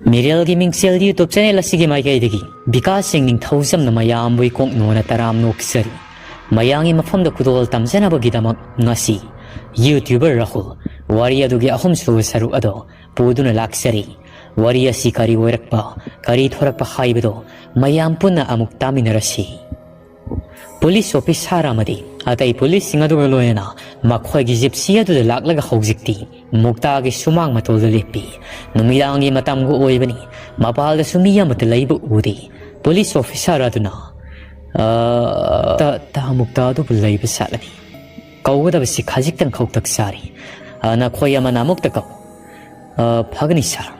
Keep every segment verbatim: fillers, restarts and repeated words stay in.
ꯃꯤꯔꯦꯜꯒꯤ ꯃꯤꯡꯁꯦꯜ YouTube channel ꯑꯁꯤꯒꯤ ꯃꯥꯏꯀꯩꯗꯒꯤ ꯕꯤꯀꯥꯁ ꯁꯤꯡ ꯅꯤꯡꯊꯧꯖꯝꯅ ꯃꯌꯥꯝꯕꯨ ꯏꯀꯣꯛ ꯅꯣꯟꯅ ꯇꯔꯥꯝ ꯅꯣꯛꯆꯔꯤ꯫ ꯃꯌꯥꯝꯒꯤ ꯃꯐꯝꯗ ꯈꯨꯗꯣꯜ ꯇꯝꯖꯅꯕꯒꯤꯗꯃꯛ ꯉꯁꯤ YouTuber ꯔꯥꯍꯨꯜ ꯋꯥꯔꯤ ꯑꯗꯨꯒꯤ ꯑꯍꯨꯝꯁꯨꯕ ꯁꯔꯨꯛ ꯑꯗꯣ ꯄꯨꯗꯨꯅ ꯂꯥꯛꯆꯔꯤ꯫ ꯋꯥꯔꯤ ꯑꯁꯤ ꯀꯔꯤ ꯑꯣꯏꯔꯛꯄ, ꯀꯔꯤ ꯊꯣꯔꯛꯄ ꯍꯥꯏꯕꯗꯣ ꯃꯌꯥꯝ ꯄꯨꯟꯅ ꯑꯃꯨꯛ ꯇꯥꯃꯤꯟꯅꯔꯁꯤ꯫ ꯄꯨꯂꯤꯁ ꯑꯣꯐꯤꯁꯥꯔ ꯑꯃꯗꯤ ꯑꯇꯩ ꯄꯨꯂꯤꯁꯁꯤꯡ ꯑꯗꯨꯒ ꯂꯣꯏꯅꯅ ꯃꯈꯣꯏꯒꯤ ꯖꯤꯞꯁꯤ ꯑꯗꯨꯗ ꯂꯥꯛꯂꯒ ꯍꯧꯖꯤꯛꯇꯤ ꯃꯨꯛꯇꯥꯒꯤ ꯁꯨꯃꯥꯡ ꯃꯇꯣꯜꯗ ꯂꯦꯞꯄꯤ꯫ ꯅꯨꯃꯤꯗꯥꯡꯒꯤ ꯃꯇꯝꯒ ꯑꯣꯏꯕꯅꯤ꯫ ꯃꯄꯥꯜꯗꯁꯨ ꯃꯤ ꯑꯃꯠꯇ ꯂꯩꯕ ꯎꯗꯦ꯫ ꯄꯨꯂꯤꯁ ꯑꯣꯐꯤꯁꯥꯔ ꯑꯗꯨꯅ, "ꯑ, ꯇ, ꯇ, ꯃꯨꯛꯇꯥ ꯑꯗꯨꯕꯨ ꯂꯩꯕ ꯁꯥꯠꯂꯅꯤ꯫ ꯀꯧꯒꯗꯕꯁꯤ ꯈꯖꯤꯛꯇꯪ ꯈꯧꯇꯛ ꯆꯥꯔꯤ꯫ ꯑ, ꯅꯈꯣꯏ ꯑꯃꯅ ꯑꯃꯨꯛꯇ ꯀꯧ꯫" "ꯑ, ꯐꯒꯅꯤ ꯁꯥꯔ꯫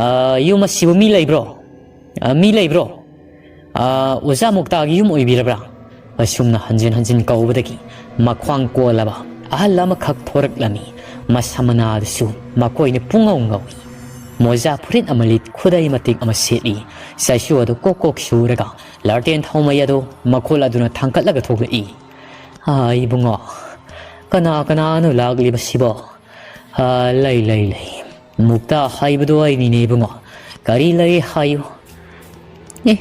ꯑ, ꯌꯨꯝ ꯑꯁꯤꯕꯨ ꯃꯤ ꯂꯩꯕ꯭ꯔꯣ? ꯑ, ꯃꯤ ꯂꯩꯕ꯭ꯔꯣ? ꯑ, ꯑꯣꯖꯥ ꯃꯨꯛꯇꯥꯒꯤ ꯌꯨꯝ ꯑꯣꯏꯕꯤꯔꯕ꯭ꯔꯥ?" ꯑꯁꯨꯝꯅ ꯍꯟꯖꯤꯟ ꯍꯟꯖꯤꯟ ꯀꯧꯕꯗꯒꯤ ꯃꯈ꯭ꯋꯥꯡ ꯀꯣꯜꯂꯕ ꯑꯍꯜ ꯑꯃꯈꯛ ꯊꯣꯔꯛꯂꯝꯃꯤ꯫ ꯃꯁꯝ ꯃꯅꯥꯗꯨꯁꯨ ꯃꯈꯣꯏꯅ ꯄꯨꯡꯉꯧ ꯉꯧꯏ꯫ ꯃꯣꯖꯥ ꯐꯨꯔꯤꯠ ꯑꯃ ꯂꯤꯠ, ꯈꯨꯗꯩ ꯃꯇꯦꯛ ꯑꯃ ꯁꯦꯠꯂꯤ꯫ ꯆꯩꯁꯨ ꯑꯗꯨ ꯀꯣꯛ ꯀꯣꯛ ꯁꯨꯔꯒ ꯂꯥꯔꯇꯦꯟ ꯊꯥꯎꯃꯩ ꯑꯗꯨ ꯃꯈꯨꯜ ꯑꯗꯨꯅ ꯊꯥꯡꯒꯠꯂꯒ ꯊꯣꯛꯂꯛꯏ꯫ "ꯑ, ꯏꯕꯨꯡꯉꯣ, ꯀꯅꯥ ꯀꯅꯥꯅꯣ ꯂꯥꯛꯂꯤꯕꯁꯤꯕꯣ?" "ꯑ, ꯂꯩ, ꯂꯩ, ꯂꯩ꯫ ꯃꯨꯛꯇꯥ ꯍꯥꯏꯕꯗꯣ ꯑꯩꯅꯤꯅꯦ ꯏꯕꯨꯡꯉꯣ꯫ ꯀꯔꯤ ꯂꯩ ꯍꯥꯏꯌꯨ?" "ꯑꯦ,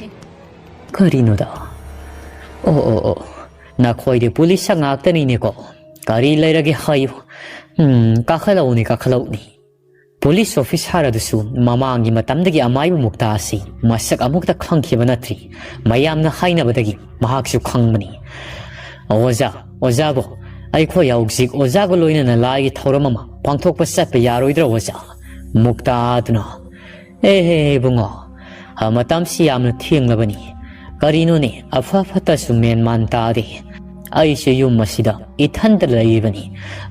ꯀꯔꯤꯅꯣꯗ? ꯑꯣ, ꯑꯣ, ꯑꯣ, ꯅꯈꯣꯏꯗꯤ ꯄꯨꯂꯤꯁ ꯉꯥꯛꯇꯅꯤꯅꯦꯀꯣ꯫ ꯀꯔꯤ ꯂꯩꯔꯒꯦ ꯍꯥꯏꯌꯨ?" "ꯎꯝ, ꯀꯥꯈꯠꯂꯛꯎꯅꯦ, ꯀꯥꯈꯠꯂꯛꯎꯅꯦ꯫" ꯄꯨꯂꯤꯁ ꯑꯣꯐꯤꯁꯥꯔ ꯑꯗꯨꯁꯨ ꯃꯃꯥꯡꯒꯤ ꯃꯇꯝꯗꯒꯤ ꯑꯃꯥꯏꯕ ꯃꯨꯛꯇꯥ ꯑꯁꯤ ꯃꯁꯛ ꯑꯃꯨꯛꯇ ꯈꯪꯈꯤꯕ ꯅꯠꯇ꯭ꯔꯤ꯫ ꯃꯌꯥꯝꯅ ꯍꯥꯏꯅꯕꯗꯒꯤ ꯃꯍꯥꯛꯁꯨ ꯈꯪꯕꯅꯤ꯫ "ꯑꯣꯖꯥ, ꯑꯣꯖꯥꯕꯨ, ꯑꯩꯈꯣꯏ ꯍꯧꯖꯤꯛ ꯑꯣꯖꯥꯒ ꯂꯣꯏꯅꯅ ꯂꯥꯏꯒꯤ ꯊꯧꯔꯝ ꯑꯃ ꯄꯥꯡꯊꯣꯛꯄ ꯆꯠꯄ ꯌꯥꯔꯣꯏꯗ꯭ꯔꯥ ꯑꯣꯖꯥ?" ꯃꯨꯛꯇꯥ ꯑꯗꯨꯅ, "ꯑꯦꯍꯦ ꯏꯕꯨꯡꯉꯣ, ꯃꯇꯝꯁꯤ ꯌꯥꯝꯅ ꯊꯦꯡꯂꯕꯅꯤ꯫ ꯀꯔꯤꯅꯣꯅꯦ, ꯑꯐ ꯐꯠꯇꯁꯨ ꯃꯦꯟ ꯃꯥꯟ ꯇꯥꯗꯦ꯫ ꯑꯩꯁꯨ ꯌꯨꯝ ꯑꯁꯤꯗ ꯏꯊꯟꯇ ꯂꯩꯔꯤꯕꯅꯤ꯫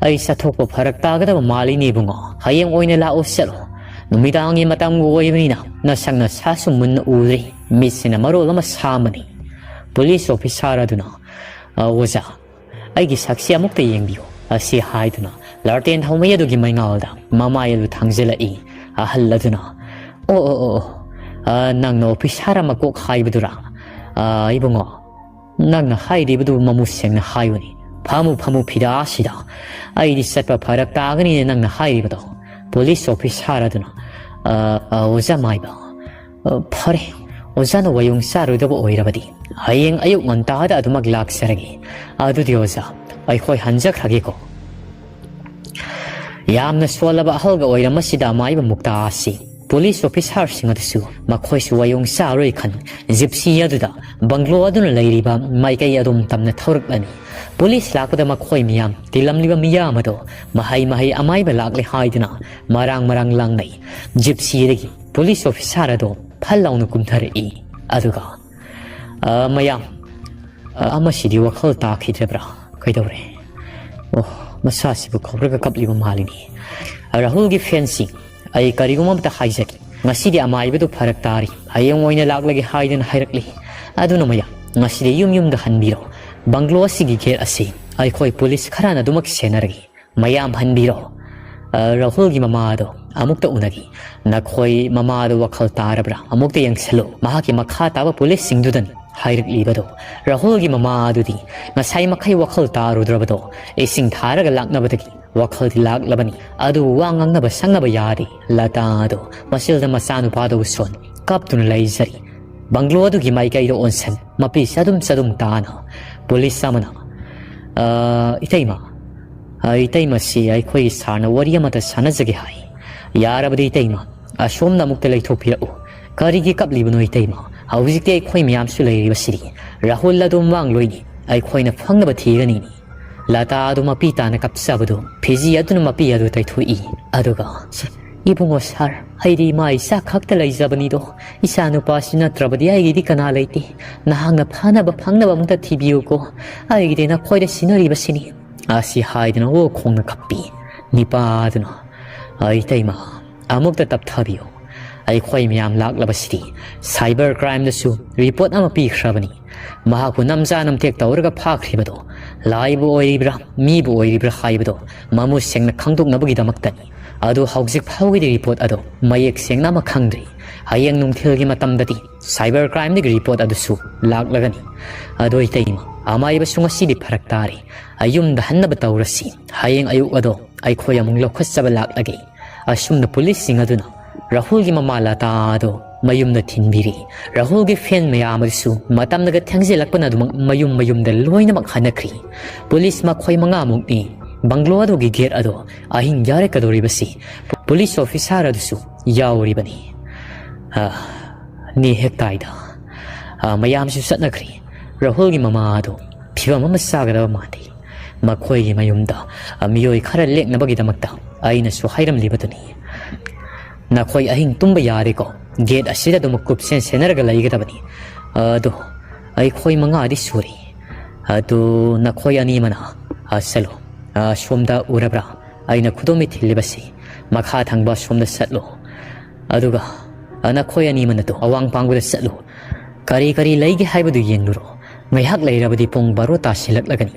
ꯑꯩ ꯆꯠꯊꯣꯛꯄ ꯐꯔꯛ ꯇꯥꯒꯗꯕ ꯃꯥꯜꯂꯤꯅꯦ ꯏꯕꯨꯡꯉꯣ꯫ ꯍꯌꯦꯡ ꯑꯣꯏꯅ ꯂꯥꯛꯑꯣ, ꯆꯠꯂꯣ꯫ ꯅꯨꯃꯤꯗꯥꯡꯒꯤ ꯃꯇꯝꯒ ꯑꯣꯏꯕꯅꯤꯅ ꯅꯁꯛ ꯅꯁꯥꯁꯨ ꯃꯨꯟꯅ ꯎꯗ꯭ꯔꯤ꯫ ꯃꯤꯠꯁꯤꯅ ꯃꯔꯣꯜ ꯑꯃ ꯁꯥꯝꯕꯅꯤ꯫" ꯄꯨꯂꯤꯁ ꯑꯣꯐꯤꯁꯥꯔ ꯑꯗꯨꯅ, "ꯑ, ꯑꯣꯖꯥ, ꯑꯩꯒꯤ ꯁꯛꯁꯤ ꯑꯃꯨꯛꯇ ꯌꯦꯡꯕꯤꯌꯨ" ꯑꯁꯤ ꯍꯥꯏꯗꯨꯅ ꯂꯥꯔꯇꯦꯟ ꯊꯥꯎꯃꯩ ꯑꯗꯨꯒꯤ ꯃꯩꯉꯥꯜꯗ ꯃꯃꯥꯏ ꯑꯗꯨ ꯊꯥꯡꯖꯤꯜꯂꯛꯏ꯫ ꯑꯍꯜ ꯑꯗꯨꯅ, "ꯑꯣ, ꯑꯣ, ꯑꯣ, ꯑꯣ, ꯑ, ꯅꯪꯅ ꯑꯣꯐꯤꯁꯥꯔ ꯑꯃ ꯀꯣꯛ ꯍꯥꯏꯕꯗꯨꯔꯥ? ꯑ, ꯏꯕꯨꯡꯉꯣ, ꯅꯪꯅ ꯍꯥꯏꯔꯤꯕꯗꯨ ꯃꯃꯨꯠ ꯁꯦꯡꯅ ꯍꯥꯏꯌꯨꯅꯦ꯫ ꯐꯝꯃꯨ, ꯐꯝꯃꯨ ꯐꯤꯗꯥꯁꯤꯗ꯫ ꯑꯩꯗꯤ ꯆꯠꯄ ꯐꯔꯛ ꯇꯥꯒꯅꯤꯅꯦ ꯅꯪꯅ ꯍꯥꯏꯔꯤꯕꯗꯣ꯫" ꯄꯨꯂꯤꯁ ꯑꯣꯐꯤꯁꯥꯔ ꯑꯗꯨꯅ, ꯑ, ꯑ, ꯑꯣꯖꯥ ꯃꯥꯏꯕ꯫ ꯑ, ꯐꯔꯦ, ꯑꯣꯖꯥꯅ ꯋꯥꯌꯣꯡ ꯆꯥꯔꯣꯏꯗꯕ ꯑꯣꯏꯔꯕꯗꯤ ꯍꯌꯦꯡ ꯑꯌꯨꯛ ꯉꯟꯇꯥꯗ ꯑꯗꯨꯃꯛ ꯂꯥꯛꯆꯔꯒꯦ꯫ ꯑꯗꯨꯗꯤ ꯑꯣꯖꯥ, ꯑꯩꯈꯣꯏ ꯍꯟꯖꯈ꯭ꯔꯒꯦꯀꯣ꯫ ꯌꯥꯝꯅ ꯁꯣꯜꯂꯕ ꯑꯍꯜꯒ ꯑꯣꯏꯔꯝꯕꯁꯤꯗ ꯑꯃꯥꯏꯕ ꯃꯨꯛꯇꯥ ꯑꯁꯤ ꯄꯨꯂꯤꯁ ꯑꯣꯐꯤꯁꯥꯔꯁꯤꯡ ꯑꯗꯨꯁꯨ ꯃꯈꯣꯏꯁꯨ ꯋꯥꯌꯣꯡ ꯆꯥꯔꯣꯏ ꯈꯟ ꯖꯤꯞꯁꯤ ꯑꯗꯨꯗ ꯕꯪꯒ꯭ꯂꯣ ꯑꯗꯨꯅ ꯂꯩꯔꯤꯕ ꯃꯥꯏꯀꯩ ꯑꯗꯨꯝ ꯇꯝꯅ ꯊꯧꯔꯛꯂꯅꯤ꯫ ꯄꯨꯂꯤꯁ ꯂꯥꯛꯄꯗ ꯃꯈꯣꯏ ꯃꯤꯌꯥꯝ ꯇꯤꯜꯂꯝꯂꯤꯕ ꯃꯤꯌꯥꯝ ꯑꯗꯣ ꯃꯍꯩ ꯃꯍꯩ ꯑꯃꯥꯏꯕ ꯂꯥꯛꯂꯦ ꯍꯥꯏꯗꯨꯅ ꯃꯔꯥꯡ ꯃꯔꯥꯡ ꯂꯥꯡꯅꯩ꯫ ꯖꯤꯞꯁꯤꯗꯒꯤ ꯄꯨꯂꯤꯁ ꯑꯣꯐꯤꯁꯥꯔ ꯑꯗꯣ ꯐꯜ ꯂꯥꯎꯅ ꯀꯨꯝꯊꯔꯛꯏ꯫ ꯑꯗꯨꯒ, "ꯑ, ꯃꯌꯥꯝ, ꯑ, ꯑꯃꯁꯤꯗꯤ ꯋꯥꯈꯜ ꯇꯥꯈꯤꯗ꯭ꯔꯕ꯭ꯔꯥ? ꯀꯩꯗꯧꯔꯦ? ꯑꯣ, ꯃꯁꯥꯁꯤꯕꯨ ꯈꯧꯔꯒ ꯀꯞꯂꯤꯕ ꯃꯥꯜꯂꯤꯅꯦ꯫ ꯔꯥꯍꯨꯜꯒꯤ ꯐꯦꯟꯁꯤꯡ, ꯑꯩ ꯀꯔꯤꯒꯨꯝꯕ ꯑꯃꯇ ꯍꯥꯏꯖꯒꯦ꯫ ꯉꯁꯤꯗꯤ ꯑꯃꯥꯏꯕꯗꯨ ꯐꯔꯛ ꯇꯥꯔꯤ, ꯍꯌꯦꯡ ꯑꯣꯏꯅ ꯂꯥꯛꯂꯒꯦ ꯍꯥꯏꯗꯨꯅ ꯍꯥꯏꯔꯛꯂꯤ꯫ ꯑꯗꯨꯅ ꯃꯌꯥꯝ, ꯉꯁꯤꯗꯤ ꯌꯨꯝ ꯌꯨꯝꯗ ꯍꯟꯕꯤꯔꯣ꯫ ꯕꯪꯒ꯭ꯂꯣ ꯑꯁꯤꯒꯤ ꯒꯦꯠ ꯑꯁꯤ ꯑꯩꯈꯣꯏ ꯄꯨꯂꯤꯁ ꯈꯔꯅ ꯑꯗꯨꯃꯛ ꯁꯦꯟꯅꯔꯒꯦ꯫ ꯃꯌꯥꯝ ꯍꯟꯕꯤꯔꯣ꯫ ꯑ, ꯔꯥꯍꯨꯜꯒꯤ ꯃꯃꯥ ꯑꯗꯣ ꯑꯃꯨꯛꯇ ꯎꯅꯒꯦ꯫ ꯅꯈꯣꯏ ꯃꯃꯥ ꯑꯗꯣ ꯋꯥꯈꯜ ꯇꯥꯔꯕ꯭ꯔꯥ? ꯑꯃꯨꯛꯇ ꯌꯦꯡꯁꯤꯜꯂꯨ꯫ ꯃꯍꯥꯛꯀꯤ ꯃꯈꯥ ꯇꯥꯕ ꯄꯨꯂꯤꯁꯁꯤꯡꯗꯨꯗꯅ ꯍꯥꯏꯔꯛꯂꯤꯕꯗꯣ꯫ ꯔꯥꯍꯨꯜꯒꯤ ꯃꯃꯥ ꯑꯗꯨꯗꯤ ꯉꯁꯥꯏ ꯃꯈꯩ ꯋꯥꯈꯜ ꯇꯥꯔꯨꯗ꯭ꯔꯕꯗꯣ ꯏꯁꯤꯡ ꯊꯥꯔꯒ ꯂꯥꯛꯅꯕꯗꯒꯤ ꯋꯥꯈꯜꯗꯤ ꯂꯥꯛꯂꯕꯅꯤ꯫ ꯑꯗꯨꯕꯨ ꯋꯥ ꯉꯥꯡꯅꯕ ꯁꯪꯅꯕ ꯌꯥꯗꯦ꯫ ꯂꯇꯥ ꯑꯗꯣ ꯃꯁꯤꯗ ꯃꯆꯥꯅꯨꯄꯥꯗꯨꯕꯨ ꯁꯣꯟ ꯀꯞꯇꯨꯅ ꯂꯩꯖꯔꯤ꯫ ꯕꯪꯒ꯭ꯂꯣ ꯑꯗꯨꯒꯤ ꯃꯥꯏꯀꯩꯗ ꯑꯣꯟꯁꯟ ꯃꯄꯤ ꯆꯗꯨꯝ ꯆꯗꯨꯝ ꯇꯥꯅ ꯄꯨꯂꯤꯁ ꯑꯃꯅ, "ꯑ, ꯏꯇꯩꯃ, ꯑ, ꯏꯇꯩꯃꯁꯤ ꯑꯩꯈꯣꯏꯒꯤ ꯁꯥꯔꯅ ꯋꯥꯔꯤ ꯑꯃꯇ ꯁꯥꯟꯅꯖꯒꯦ ꯍꯥꯏ꯫ ꯌꯥꯔꯕꯗꯤ ꯏꯇꯩꯃ, ꯑꯁꯣꯝꯗ ꯑꯃꯨꯛꯇ ꯂꯩꯊꯣꯛꯄꯤꯔꯛꯎ꯫ ꯀꯔꯤꯒꯤ ꯀꯞꯂꯤꯕꯅꯣ ꯏꯇꯩꯃ? ꯍꯧꯖꯤꯛꯇꯤ ꯑꯩꯈꯣꯏ ꯃꯌꯥꯝꯁꯨ ꯂꯩꯔꯤꯕꯁꯤꯗꯤ꯫ ꯔꯥꯍꯨꯜ ꯑꯗꯨꯝ ꯃꯥꯡꯂꯣꯏꯅꯤ꯫ ꯑꯩꯈꯣꯏꯅ ꯐꯪꯅꯕ ꯊꯤꯒꯅꯤꯅꯤ꯫" ꯂꯇꯥ ꯑꯗꯨ ꯃꯄꯤ ꯇꯥꯅ ꯀꯞꯆꯕꯗꯨ ꯐꯤꯖꯤ ꯑꯗꯨꯅ ꯃꯄꯤ ꯑꯗꯨ ꯇꯩꯊꯣꯛꯏ꯫ ꯑꯗꯨꯒ, "ꯏꯕꯨꯡꯉꯣ ꯁꯥꯔ, ꯑꯩꯗꯤ ꯏꯃꯥ ꯏꯆꯥ ꯈꯛꯇ ꯂꯩꯖꯕꯅꯤꯗꯣ꯫ ꯏꯆꯥ ꯅꯨꯄꯥꯁꯤ ꯅꯠꯇ꯭ꯔꯕꯗꯤ ꯑꯩꯒꯤꯗꯤ ꯀꯅꯥ ꯂꯩꯇꯦ꯫ ꯅꯍꯥꯛꯅ ꯐꯅꯕ ꯐꯪꯅꯕ ꯑꯃꯨꯛꯇ ꯊꯤꯕꯤꯌꯨꯀꯣ꯫ ꯑꯩꯒꯤꯗꯤ ꯅꯈꯣꯏꯗ ꯁꯤꯟꯅꯔꯤꯕꯁꯤꯅꯤ꯫" ꯑꯁꯤ ꯍꯥꯏꯗꯨꯅ ꯑꯣ ꯈꯣꯡꯅ ꯀꯞꯄꯤ꯫ ꯅꯤꯄꯥ ꯑꯗꯨꯅ, "ꯑ, ꯏꯇꯩꯃ, ꯑꯃꯨꯛꯇ ꯇꯞꯊꯕꯤꯌꯨ꯫ ꯑꯩꯈꯣꯏ ꯃꯌꯥꯝ ꯂꯥꯛꯂꯕꯁꯤꯗꯤ ꯁꯥꯏꯕꯔ ꯀ꯭ꯔꯥꯏꯝꯗꯁꯨ ꯔꯤꯄꯣꯔꯠ ꯑꯃ ꯄꯤꯈ꯭ꯔꯕꯅꯤ꯫ ꯃꯍꯥꯛꯄꯨ ꯅꯝꯖꯥ ꯅꯝꯊꯦꯛ ꯇꯧꯔꯒ ꯐꯥꯈ꯭ꯔꯤꯕꯗꯣ ꯂꯥꯏꯕꯨ ꯑꯣꯏꯔꯤꯕ꯭ꯔꯥ, ꯃꯤꯕꯨ ꯑꯣꯏꯔꯤꯕ꯭ꯔꯥ ꯍꯥꯏꯕꯗꯣ ꯃꯃꯨꯠ ꯁꯦꯡꯅ ꯈꯪꯗꯣꯛꯅꯕꯒꯤꯗꯃꯛꯇꯅꯤ꯫ ꯑꯗꯨ ꯍꯧꯖꯤꯛ ꯐꯥꯎꯒꯤꯗꯤ ꯔꯤꯄꯣꯔꯠ ꯑꯗꯣ ꯃꯌꯦꯛ ꯁꯦꯡꯅ ꯑꯃ ꯈꯪꯗ꯭ꯔꯤ꯫ ꯍꯌꯦꯡ ꯅꯨꯡꯊꯤꯜꯒꯤ ꯃꯇꯝꯗꯗꯤ ꯁꯥꯏꯕꯔ ꯀ꯭ꯔꯥꯏꯝꯗꯒꯤ ꯔꯤꯄꯣꯔꯠ ꯑꯗꯨꯁꯨ ꯂꯥꯛꯂꯒꯅꯤ꯫ ꯑꯗꯣ ꯏꯇꯩꯃ, ꯑꯃꯥꯏꯕꯁꯨ ꯉꯁꯤꯗꯤ ꯐꯔꯛ ꯇꯥꯔꯦ꯫ ꯑꯌꯨꯝꯗ ꯍꯟꯅꯕ ꯇꯧꯔꯁꯤ꯫ ꯍꯌꯦꯡ ꯑꯌꯨꯛ ꯑꯗꯣ ꯑꯩꯈꯣꯏ ꯑꯃꯨꯛ ꯂꯧꯈꯠꯆꯕ ꯂꯥꯛꯂꯒꯦ꯫" ꯑꯁꯨꯝꯅ ꯄꯨꯂꯤꯁꯁꯤꯡ ꯑꯗꯨꯅ ꯔꯥꯍꯨꯜꯒꯤ ꯃꯃꯥ ꯂꯇꯥ ꯑꯗꯨ ꯃꯌꯨꯝꯗ ꯊꯤꯟꯕꯤꯔꯤ꯫ ꯔꯥꯍꯨꯜꯒꯤ ꯐꯦꯟ ꯃꯌꯥꯝ ꯑꯗꯨꯁꯨ ꯃꯇꯝꯅꯒ ꯊꯦꯡꯖꯤꯜꯂꯛꯄꯅ ꯑꯗꯨꯃꯛ ꯃꯌꯨꯝ ꯃꯌꯨꯝꯗ ꯂꯣꯏꯅꯃꯛ ꯍꯟꯅꯈ꯭ꯔꯤ꯫ ꯄꯨꯂꯤꯁ ꯃꯈꯣꯏ ꯃꯉꯥꯃꯨꯛꯅꯤ ꯕꯪꯒ꯭ꯂꯣ ꯑꯗꯨꯒꯤ ꯒꯦꯠ ꯑꯗꯣ ꯑꯍꯤꯡ ꯌꯥꯔꯦꯛꯀꯗꯧꯔꯤꯕꯁꯤ꯫ ꯄꯨꯂꯤꯁ ꯑꯣꯐꯤꯁꯥꯔ ꯑꯗꯨꯁꯨ ꯌꯥꯎꯔꯤꯕꯅꯤ꯫ ꯑ, ꯅꯦ ꯍꯦꯛ ꯇꯥꯏꯗ꯫ ꯑ, ꯃꯌꯥꯝꯁꯨ ꯆꯠꯅꯈ꯭ꯔꯤ꯫ ꯔꯥꯍꯨꯜꯒꯤ ꯃꯃꯥ ꯑꯗꯨ ꯐꯤꯕꯝ ꯑꯃ ꯆꯥꯒꯗꯕ ꯃꯥꯟꯗꯦ꯫ ꯃꯈꯣꯏꯒꯤ ꯃꯌꯨꯝꯗ, ꯑ, ꯃꯤꯑꯣꯏ ꯈꯔ ꯂꯦꯛꯅꯕꯒꯤꯗꯃꯛꯇ ꯑꯩꯅꯁꯨ ꯍꯥꯏꯔꯝꯂꯤꯕꯗꯨꯅꯤ꯫ ꯅꯈꯣꯏ ꯑꯍꯤꯡ ꯇꯨꯝꯕ ꯌꯥꯔꯦꯀꯣ? ꯒꯦꯠ ꯑꯁꯤꯗ ꯑꯗꯨꯃꯛ ꯀꯨꯞꯁꯦꯟ ꯁꯦꯟꯅꯔꯒ ꯂꯩꯒꯗꯕꯅꯤ꯫ ꯑꯗꯣ ꯑꯩꯈꯣꯏ ꯃꯉꯥꯗꯤ ꯁꯨꯔꯤ꯫ ꯑꯗꯨ ꯅꯈꯣꯏ ꯑꯅꯤꯃꯅ, ꯑ, ꯆꯠꯂꯣ꯫ ꯑ, ꯁꯣꯝꯗ ꯎꯔꯕ꯭ꯔꯥ? ꯑꯩꯅ ꯈꯨꯗꯣꯝꯕꯤ ꯊꯤꯜꯂꯤꯕꯁꯤ꯫ ꯃꯈꯥ ꯊꯪꯕ ꯁꯣꯝꯗ ꯆꯠꯂꯣ꯫ ꯑꯗꯨꯒ, ꯑ, ꯅꯈꯣꯏ ꯑꯅꯤꯃꯅꯗꯣ ꯑꯋꯥꯡ ꯄꯥꯡꯕꯗ ꯆꯠꯂꯨ꯫ ꯀꯔꯤ ꯀꯔꯤ ꯂꯩꯒꯦ ꯍꯥꯏꯕꯗꯨ ꯌꯦꯡꯂꯨꯔꯣ꯫ ꯉꯥꯏꯍꯥꯛ ꯂꯩꯔꯕꯗꯤ ꯄꯨꯡ ꯕꯥꯔꯣ ꯇꯥꯁꯤꯜꯂꯛꯂꯒꯅꯤ꯫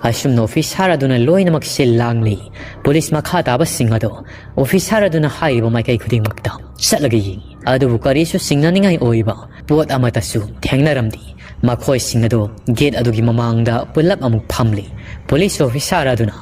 ꯑꯁꯨꯝꯅ ꯑꯣꯐꯤꯁꯥꯔ ꯑꯗꯨꯅ ꯂꯣꯏꯅꯃꯛ ꯁꯤꯜ ꯂꯥꯡꯂꯤ꯫ ꯄꯨꯂꯤꯁ ꯃꯈꯥ ꯇꯥꯕꯁꯤꯡ ꯑꯗꯣ ꯑꯣꯐꯤꯁꯥꯔ ꯑꯗꯨꯅ ꯍꯥꯏꯔꯤꯕ ꯃꯥꯏꯀꯩ ꯈꯨꯗꯤꯡꯃꯛꯇ ꯆꯠꯂꯒ ꯌꯦꯡꯉꯤ꯫ ꯑꯗꯨꯕꯨ ꯀꯔꯤꯁꯨ ꯆꯤꯡꯅꯅꯤꯡꯉꯥꯏ ꯑꯣꯏꯕ ꯄꯣꯠ ꯑꯃꯠꯇꯁꯨ ꯊꯦꯡꯅꯔꯝꯗꯦ꯫ ꯃꯈꯣꯏꯁꯤꯡ ꯑꯗꯨ ꯒꯦꯠ ꯑꯗꯨꯒꯤ ꯃꯃꯥꯡꯗ ꯄꯨꯂꯞ ꯑꯃꯨꯛ ꯐꯝꯂꯤ꯫ ꯄꯨꯂꯤꯁ ꯑꯣꯐꯤꯁꯥꯔ ꯑꯗꯨꯅ,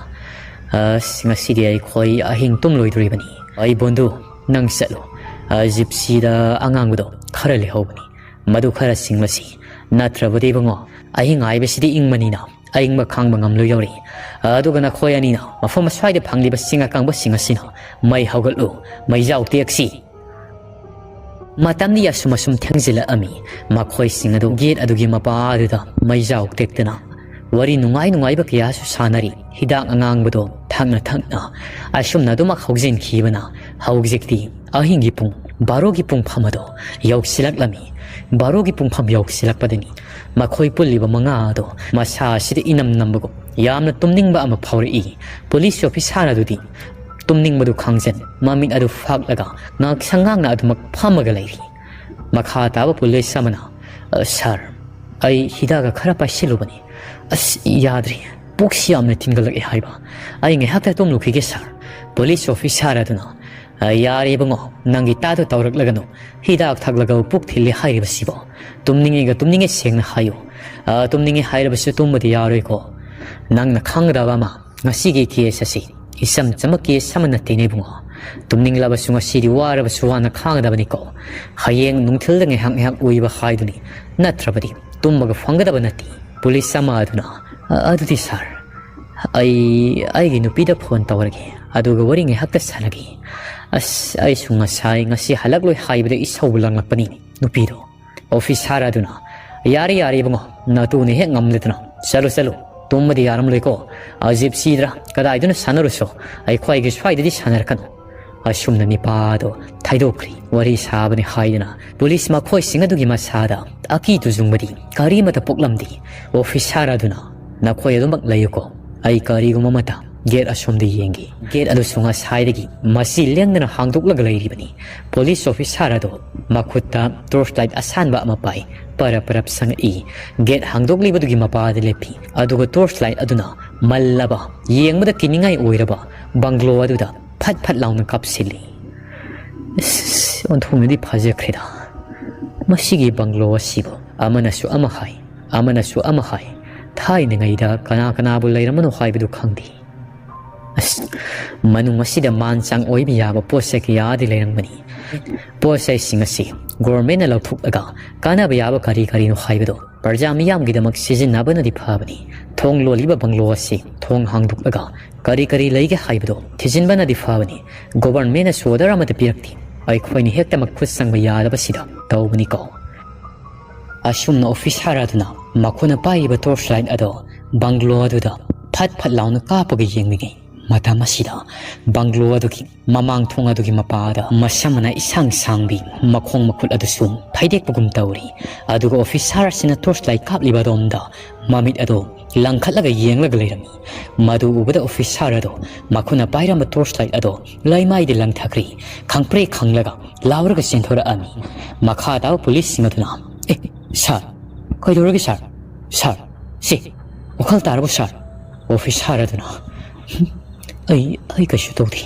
"ꯑꯁ, ꯉꯁꯤꯗꯤ ꯑꯩꯈꯣꯏ ꯑꯍꯤꯡ ꯇꯨꯝꯂꯣꯏꯗꯣꯔꯤꯕꯅꯤ꯫ ꯑꯩ ꯕꯣꯟꯗꯨ, ꯅꯪ ꯆꯠꯂꯨ꯫ ꯑ, ꯖꯤꯞꯁꯤꯗ ꯑꯉꯥꯡꯕꯗꯣ ꯈꯔ ꯂꯩꯍꯧꯕꯅꯤ꯫ ꯃꯗꯨ ꯈꯔ ꯁꯤꯡꯂꯁꯤ꯫ ꯅꯠꯇ꯭ꯔꯕꯗꯤ ꯏꯕꯨꯡꯉꯣ, ꯑꯍꯤꯡ ꯍꯥꯏꯕꯁꯤꯗꯤ ꯏꯪꯕꯅꯤꯅ ꯑꯏꯪꯕ ꯈꯥꯡꯕ ꯉꯝꯂꯣꯏꯗꯧꯔꯤ꯫ ꯑꯗꯨꯒ ꯅꯈꯣꯏ ꯑꯅꯤꯅ ꯃꯐꯝ ꯑꯁ꯭ꯋꯥꯏꯗ ꯐꯪꯂꯤꯕ ꯆꯤꯡ ꯑꯀꯪꯕꯁꯤꯡ ꯑꯁꯤꯅ ꯃꯩ ꯍꯧꯒꯠꯂꯨ, ꯃꯩꯖꯥꯎ ꯇꯦꯛꯁꯤ꯫" ꯃꯇꯝꯗꯤ ꯑꯁꯨꯝ ꯑꯁꯨꯝ ꯊꯦꯡꯖꯤꯜꯂꯛꯑꯝꯃꯤ꯫ ꯃꯈꯣꯏꯁꯤꯡ ꯑꯗꯨ ꯒꯦꯠ ꯑꯗꯨꯒꯤ ꯃꯄꯥ ꯑꯗꯨꯗ ꯃꯩꯖꯥꯎ ꯇꯦꯛꯇꯨꯅ ꯋꯥꯔꯤ ꯅꯨꯡꯉꯥꯏ ꯅꯨꯡꯉꯥꯏꯕ ꯀꯌꯥꯁꯨ ꯁꯥꯟꯅꯔꯤ꯫ ꯍꯤꯗꯥꯛ ꯑꯉꯥꯡꯕꯗꯣ ꯊꯛꯅ ꯊꯛꯅ ꯑꯁꯨꯝꯅ ꯑꯗꯨꯃꯛ ꯍꯧꯖꯤꯟꯈꯤꯕꯅ ꯍꯧꯖꯤꯛꯇꯤ ꯑꯍꯤꯡꯒꯤ ꯄꯨꯡ ꯕꯥꯔꯣꯒꯤ ꯄꯨꯡꯐꯝ ꯑꯗꯣ ꯌꯧꯁꯤꯜꯂꯛꯂꯝꯃꯤ꯫ ꯕꯥꯔꯣꯒꯤ ꯄꯨꯡꯐꯝ ꯌꯧꯁꯤꯜꯂꯛꯄꯗꯅꯤ ꯃꯈꯣꯏ ꯄꯨꯜꯂꯤꯕ ꯃꯉꯥ ꯑꯗꯣ ꯃꯁꯥ ꯑꯁꯤꯗ ꯏꯅꯝ ꯅꯝꯕꯒꯨꯝ ꯌꯥꯝꯅ ꯇꯨꯝꯅꯤꯡꯕ ꯑꯃ ꯐꯥꯎꯔꯛꯏ꯫ ꯄꯨꯂꯤꯁ ꯑꯣꯐꯤꯁꯥꯔ ꯑꯗꯨꯗꯤ ꯇꯨꯝꯅꯤꯡꯕꯗꯨ ꯈꯥꯡꯖꯟ ꯃꯃꯤꯠ ꯑꯗꯨ ꯐꯥꯛꯂꯒ ꯉꯥꯛꯁꯪ ꯉꯥꯡꯅ ꯑꯗꯨꯃꯛ ꯐꯝꯃꯒ ꯂꯩꯔꯤ꯫ ꯃꯈꯥ ꯇꯥꯕ ꯄꯨꯂꯤꯁ ꯑꯃꯅ, "ꯑ, ꯁꯥꯔ, ꯑꯩ ꯍꯤꯗꯥꯛꯀ ꯈꯔ ꯄꯥꯏꯁꯤꯜꯂꯨꯕꯅꯤ꯫ ꯑꯁ, ꯌꯥꯗ꯭ꯔꯦ꯫ ꯄꯨꯛꯁꯤ ꯌꯥꯝꯅ ꯊꯤꯟꯒꯠꯂꯛꯑꯦ" ꯍꯥꯏꯕ꯫ "ꯑꯩ ꯉꯥꯏꯍꯥꯛꯇ ꯇꯨꯝꯂꯨꯈꯤꯒꯦ ꯁꯥꯔ꯫" ꯄꯨꯂꯤꯁ ꯑꯣꯐꯤꯁꯥꯔ ꯑꯗꯨꯅ, "ꯑ, ꯌꯥꯔꯦ ꯏꯕꯨꯡꯉꯣ, ꯅꯪꯒꯤ ꯇꯥꯗꯣ ꯇꯧꯔꯛꯂꯒꯅꯨ꯫ ꯍꯤꯗꯥꯛ ꯊꯛꯂꯒ ꯄꯨꯛ ꯊꯤꯜꯂꯦ ꯍꯥꯏꯔꯤꯕꯁꯤꯕꯣ? ꯇꯨꯝꯅꯤꯡꯉꯦꯒ ꯇꯨꯝꯅꯤꯡꯉꯦ ꯁꯦꯡꯅ ꯍꯥꯏꯌꯨ꯫ ꯑ, ꯇꯨꯝꯅꯤꯡꯉꯦ ꯍꯥꯏꯔꯕꯁꯨ ꯇꯨꯝꯕꯗꯤ ꯌꯥꯔꯣꯏꯀꯣ꯫ ꯅꯪꯅ ꯈꯪꯒꯗꯕ ꯑꯃ, ꯉꯁꯤꯒꯤ ꯀꯦꯁ ꯑꯁꯤ ꯏꯆꯝ ꯆꯝꯕ ꯀꯦꯁ ꯑꯃ ꯅꯠꯇꯦꯅꯦ ꯏꯕꯨꯡꯉꯣ꯫ "ꯇꯨꯝꯅꯤꯡꯂꯕꯁꯨ ꯉꯁꯤꯗꯤ ꯋꯥꯔꯕꯁꯨ ꯋꯥꯅ ꯈꯥꯡꯒꯗꯕꯅꯤꯀꯣ꯫ ꯍꯌꯦꯡ ꯅꯨꯡꯊꯤꯜꯗ ꯉꯥꯏꯍꯥꯛ ꯉꯥꯏꯍꯥꯛ ꯎꯏꯕ ꯍꯥꯏꯗꯨꯅꯤ, ꯅꯠꯇ꯭ꯔꯕꯗꯤ ꯇꯨꯝꯕꯒ ꯐꯪꯒꯗꯕ ꯅꯠꯇꯦ"꯫ ꯄꯨꯂꯤꯁ ꯑꯃ ꯑꯗꯨꯅ, "ꯑ-, ꯑꯗꯨꯗꯤ ꯁꯥꯔ, ꯑꯩ ꯑꯩꯒꯤ ꯅꯨꯄꯤꯗ ꯐꯣꯟ ꯇꯧꯔꯒꯦ, ꯑꯗꯨꯒ ꯋꯥꯔꯤ ꯉꯥꯏꯍꯥꯛꯇ ꯁꯥꯟꯅꯒꯦ꯫ ꯑꯁ, ꯑꯩꯁꯨ ꯉꯁꯥꯏ ꯉꯁꯤ ꯍꯜꯂꯛꯂꯣꯏ ꯍꯥꯏꯕꯗ ꯏꯁꯧꯕꯨ ꯂꯥꯡꯂꯛꯄꯅꯤ ꯅꯨꯄꯤꯗꯣ"꯫ ꯑꯣꯐꯤꯁꯥꯔ ꯑꯗꯨꯅ, "ꯌꯥꯔꯦ, ꯌꯥꯔꯦ ꯏꯕꯨꯡꯉꯣ, ꯅꯇꯨꯅ ꯍꯦꯛ ꯉꯝꯂꯦꯗꯅ꯫ ꯆꯠꯂꯨ, ꯆꯠꯂꯨ, ꯇꯨꯝꯕꯗꯤ ꯌꯥꯔꯝꯂꯣꯏꯀꯣ꯫ ꯑꯖꯤꯞꯁꯤꯗ꯭ꯔꯥ ꯀꯗꯥꯏꯗꯅꯣ ꯁꯥꯟꯅꯔꯨꯁꯣ, ꯑꯩꯈꯣꯏꯒꯤ ꯁ꯭ꯋꯥꯏꯗꯗꯤ ꯁꯥꯟꯅꯔꯛꯀꯅꯨ"꯫ ꯑꯁꯨꯝꯅ ꯅꯤꯄꯥꯗꯣ ꯊꯩꯗꯣꯛꯈ꯭ꯔꯤ꯫ ꯋꯥꯔꯤ ꯁꯥꯕꯅꯤ ꯍꯥꯏꯗꯨꯅ ꯄꯨꯂꯤꯁ ꯃꯈꯣꯏꯁꯤꯡ ꯑꯗꯨꯒꯤ ꯃꯁꯥꯗ ꯑꯀꯤ ꯇꯨꯖꯨꯡꯕꯗꯤ ꯀꯔꯤꯃꯠꯇ ꯄꯣꯛꯂꯝꯗꯦ꯫ ꯑꯣꯐꯤꯁꯥꯔ ꯑꯗꯨꯅ, "ꯅꯈꯣꯏ ꯑꯗꯨꯃꯛ ꯂꯩꯌꯨꯀꯣ, ꯑꯩ ꯀꯔꯤꯒꯨꯝꯕ ꯑꯃꯇ ꯒꯦꯠ ꯑꯁꯣꯝꯗ ꯌꯦꯡꯒꯦ"꯫ ꯒꯦꯠ ꯑꯗꯨꯁꯨ ꯉꯁꯥꯏꯗꯒꯤ ꯃꯁꯤ ꯂꯦꯡꯗꯅ ꯍꯥꯡꯗꯣꯛꯂꯒ ꯂꯩꯔꯤꯕꯅꯤ꯫ ꯄꯨꯂꯤꯁ ꯑꯣꯐꯤꯁꯥꯔ ꯑꯗꯨ ꯃꯈꯨꯠꯇ ꯇꯣꯔꯆ ꯂꯥꯏꯠ ꯑꯁꯥꯟꯕ ꯑꯃ ꯄꯥꯏ꯫ ꯄꯔꯞ ꯄꯔꯞ ꯁꯪꯉꯛꯏ꯫ ꯒꯦꯠ ꯍꯥꯡꯗꯣꯛꯂꯤꯕꯗꯨꯒꯤ ꯃꯄꯥꯗ ꯂꯦꯞꯄꯤ꯫ ꯑꯗꯨꯒ ꯇꯣꯔꯆ ꯂꯥꯏꯠ ꯑꯗꯨꯅ ꯃꯜꯂꯕ, ꯌꯦꯡꯕꯗ ꯀꯤꯅꯤꯡꯉꯥꯏ ꯑꯣꯏꯔꯕ ꯕꯪꯒ꯭ꯂꯣ ꯑꯗꯨꯗ ꯐꯠ ꯐꯠ ꯂꯥꯎꯅ ꯀꯥꯞꯁꯤꯜꯂꯤ꯫ ꯑꯁ, ꯑꯣꯟꯊꯣꯛꯅꯗꯤ ꯐꯖꯈ꯭ꯔꯦꯗ꯫ ꯃꯁꯤꯒꯤ ꯕꯪꯒ꯭ꯂꯣ ꯑꯁꯤꯕꯨ ꯑꯃꯅꯁꯨ ꯑꯃ ꯍꯥꯏ, ꯑꯃꯅꯁꯨ ꯑꯃ ꯍꯥꯏ꯫ ꯊꯥꯏꯅꯉꯩꯗ ꯀꯅꯥ ꯀꯅꯥꯕꯨ ꯂꯩꯔꯝꯕꯅꯣ ꯍꯥꯏꯕꯗꯨ ꯈꯪꯗꯦ꯫ ꯑꯁ, ꯃꯅꯨꯡ ꯑꯁꯤꯗ ꯃꯥꯟ ꯆꯥꯡ ꯑꯣꯏꯕ ꯌꯥꯕ ꯄꯣꯠ ꯆꯩ ꯀꯌꯥꯗꯤ ꯂꯩꯔꯝꯒꯅꯤ꯫ ꯄꯣꯠ ꯆꯩꯁꯤꯡ ꯑꯁꯤ ꯒꯣꯔꯃꯦꯟꯅ ꯂꯧꯊꯣꯛꯂꯒ ꯀꯥꯟꯅꯕ ꯌꯥꯕ ꯀꯔꯤ ꯀꯔꯤꯅꯣ ꯍꯥꯏꯕꯗꯣ ꯄ꯭ꯔꯖꯥ ꯃꯤꯌꯥꯝꯒꯤꯗꯃꯛ ꯁꯤꯖꯤꯟꯅꯕꯅꯗꯤ ꯐꯕꯅꯤ꯫ ꯊꯣꯡ ꯂꯣꯜꯂꯤꯕ ꯕꯪꯒ꯭ꯂꯣ ꯑꯁꯤ ꯊꯣꯡ ꯍꯥꯡꯗꯣꯛꯂꯒ ꯀꯔꯤ ꯀꯔꯤ ꯂꯩꯒꯦ ꯍꯥꯏꯕꯗꯣ ꯊꯤꯖꯤꯟꯕꯅꯗꯤ ꯐꯕꯅꯤ꯫ ꯒꯣꯕꯔꯟꯃꯦꯟꯅꯁꯨ ꯑꯣꯔꯗꯔ ꯑꯃꯠꯇ ꯄꯤꯔꯛꯇꯦ꯫ ꯑꯩꯈꯣꯏꯅ ꯍꯦꯛꯇ ꯃꯈꯨꯠ ꯆꯪꯕ ꯌꯥꯗꯕꯁꯤꯗ ꯇꯧꯕꯅꯤꯀꯣ꯫ ꯑꯁꯨꯝꯅ ꯑꯣꯐꯤꯁꯥꯔ ꯑꯗꯨꯅ ꯃꯈꯣꯏꯅ ꯄꯥꯏꯔꯤꯕ ꯇꯣꯔꯆ ꯂꯥꯏꯠ ꯑꯗꯣ ꯕꯪꯒ꯭ꯂꯣ ꯑꯗꯨꯗ ꯐꯠ ꯐꯠ ꯂꯥꯎꯅ ꯀꯥꯞꯄꯒ ꯌꯦꯡꯂꯤꯉꯩ ꯃꯇꯝ ꯑꯁꯤꯗ ꯕꯪꯒ꯭ꯂꯣ ꯑꯗꯨꯒꯤ ꯃꯃꯥꯡ ꯊꯣꯡ ꯑꯗꯨꯒꯤ ꯃꯄꯥꯗ ꯃꯁꯝ ꯃꯅꯥ ꯏꯁꯥꯡ ꯁꯥꯡꯕꯤ, ꯃꯈꯣꯡ ꯃꯈꯨꯠ ꯑꯗꯨꯁꯨ ꯐꯩꯗꯦꯛꯄꯒꯨꯝ ꯇꯧꯔꯤ꯫ ꯑꯗꯨꯒ ꯑꯣꯐꯤꯁꯥꯔ ꯑꯁꯤꯅ ꯇꯣꯔꯆ ꯂꯥꯏꯠ ꯀꯥꯞꯂꯤꯕ ꯑꯗꯣꯝꯗ ꯃꯃꯤꯠ ꯑꯗꯣ ꯂꯪꯈꯠꯂꯒ ꯌꯦꯡꯂꯒ ꯂꯩꯔꯝꯃꯤ꯫ ꯃꯗꯨ ꯎꯕꯗ ꯑꯣꯐꯤꯁꯥꯔ ꯑꯗꯣ ꯃꯈꯨꯠꯅ ꯄꯥꯏꯔꯝꯕ ꯇꯣꯔꯆ ꯂꯥꯏꯠ ꯑꯗꯣ ꯂꯩꯃꯥꯏꯗ ꯂꯪꯊꯈ꯭ꯔꯤ꯫ ꯈꯪꯄ꯭ꯔꯦꯛ ꯈꯪꯂꯒ ꯂꯥꯎꯔꯒ ꯆꯦꯟꯊꯣꯔꯛꯑꯝꯃꯤ꯫ ꯃꯈꯥ ꯇꯥꯕ ꯄꯨꯂꯤꯁꯁꯤꯡ ꯑꯗꯨꯅ, "ꯑꯦ, ꯁꯥꯔ, ꯀꯩꯗꯧꯔꯒꯦ ꯁꯥꯔ? ꯁꯥꯔ, ꯁꯦ, ꯋꯥꯈꯜ ꯇꯥꯔꯕꯣ ꯁꯥꯔ?" ꯑꯣꯐꯤꯁꯥꯔ ꯑꯗꯨꯅ, "ꯍꯨꯝ, ꯑꯩ, ꯑꯩ ꯀꯩꯁꯨ ꯇꯧꯗꯦ꯫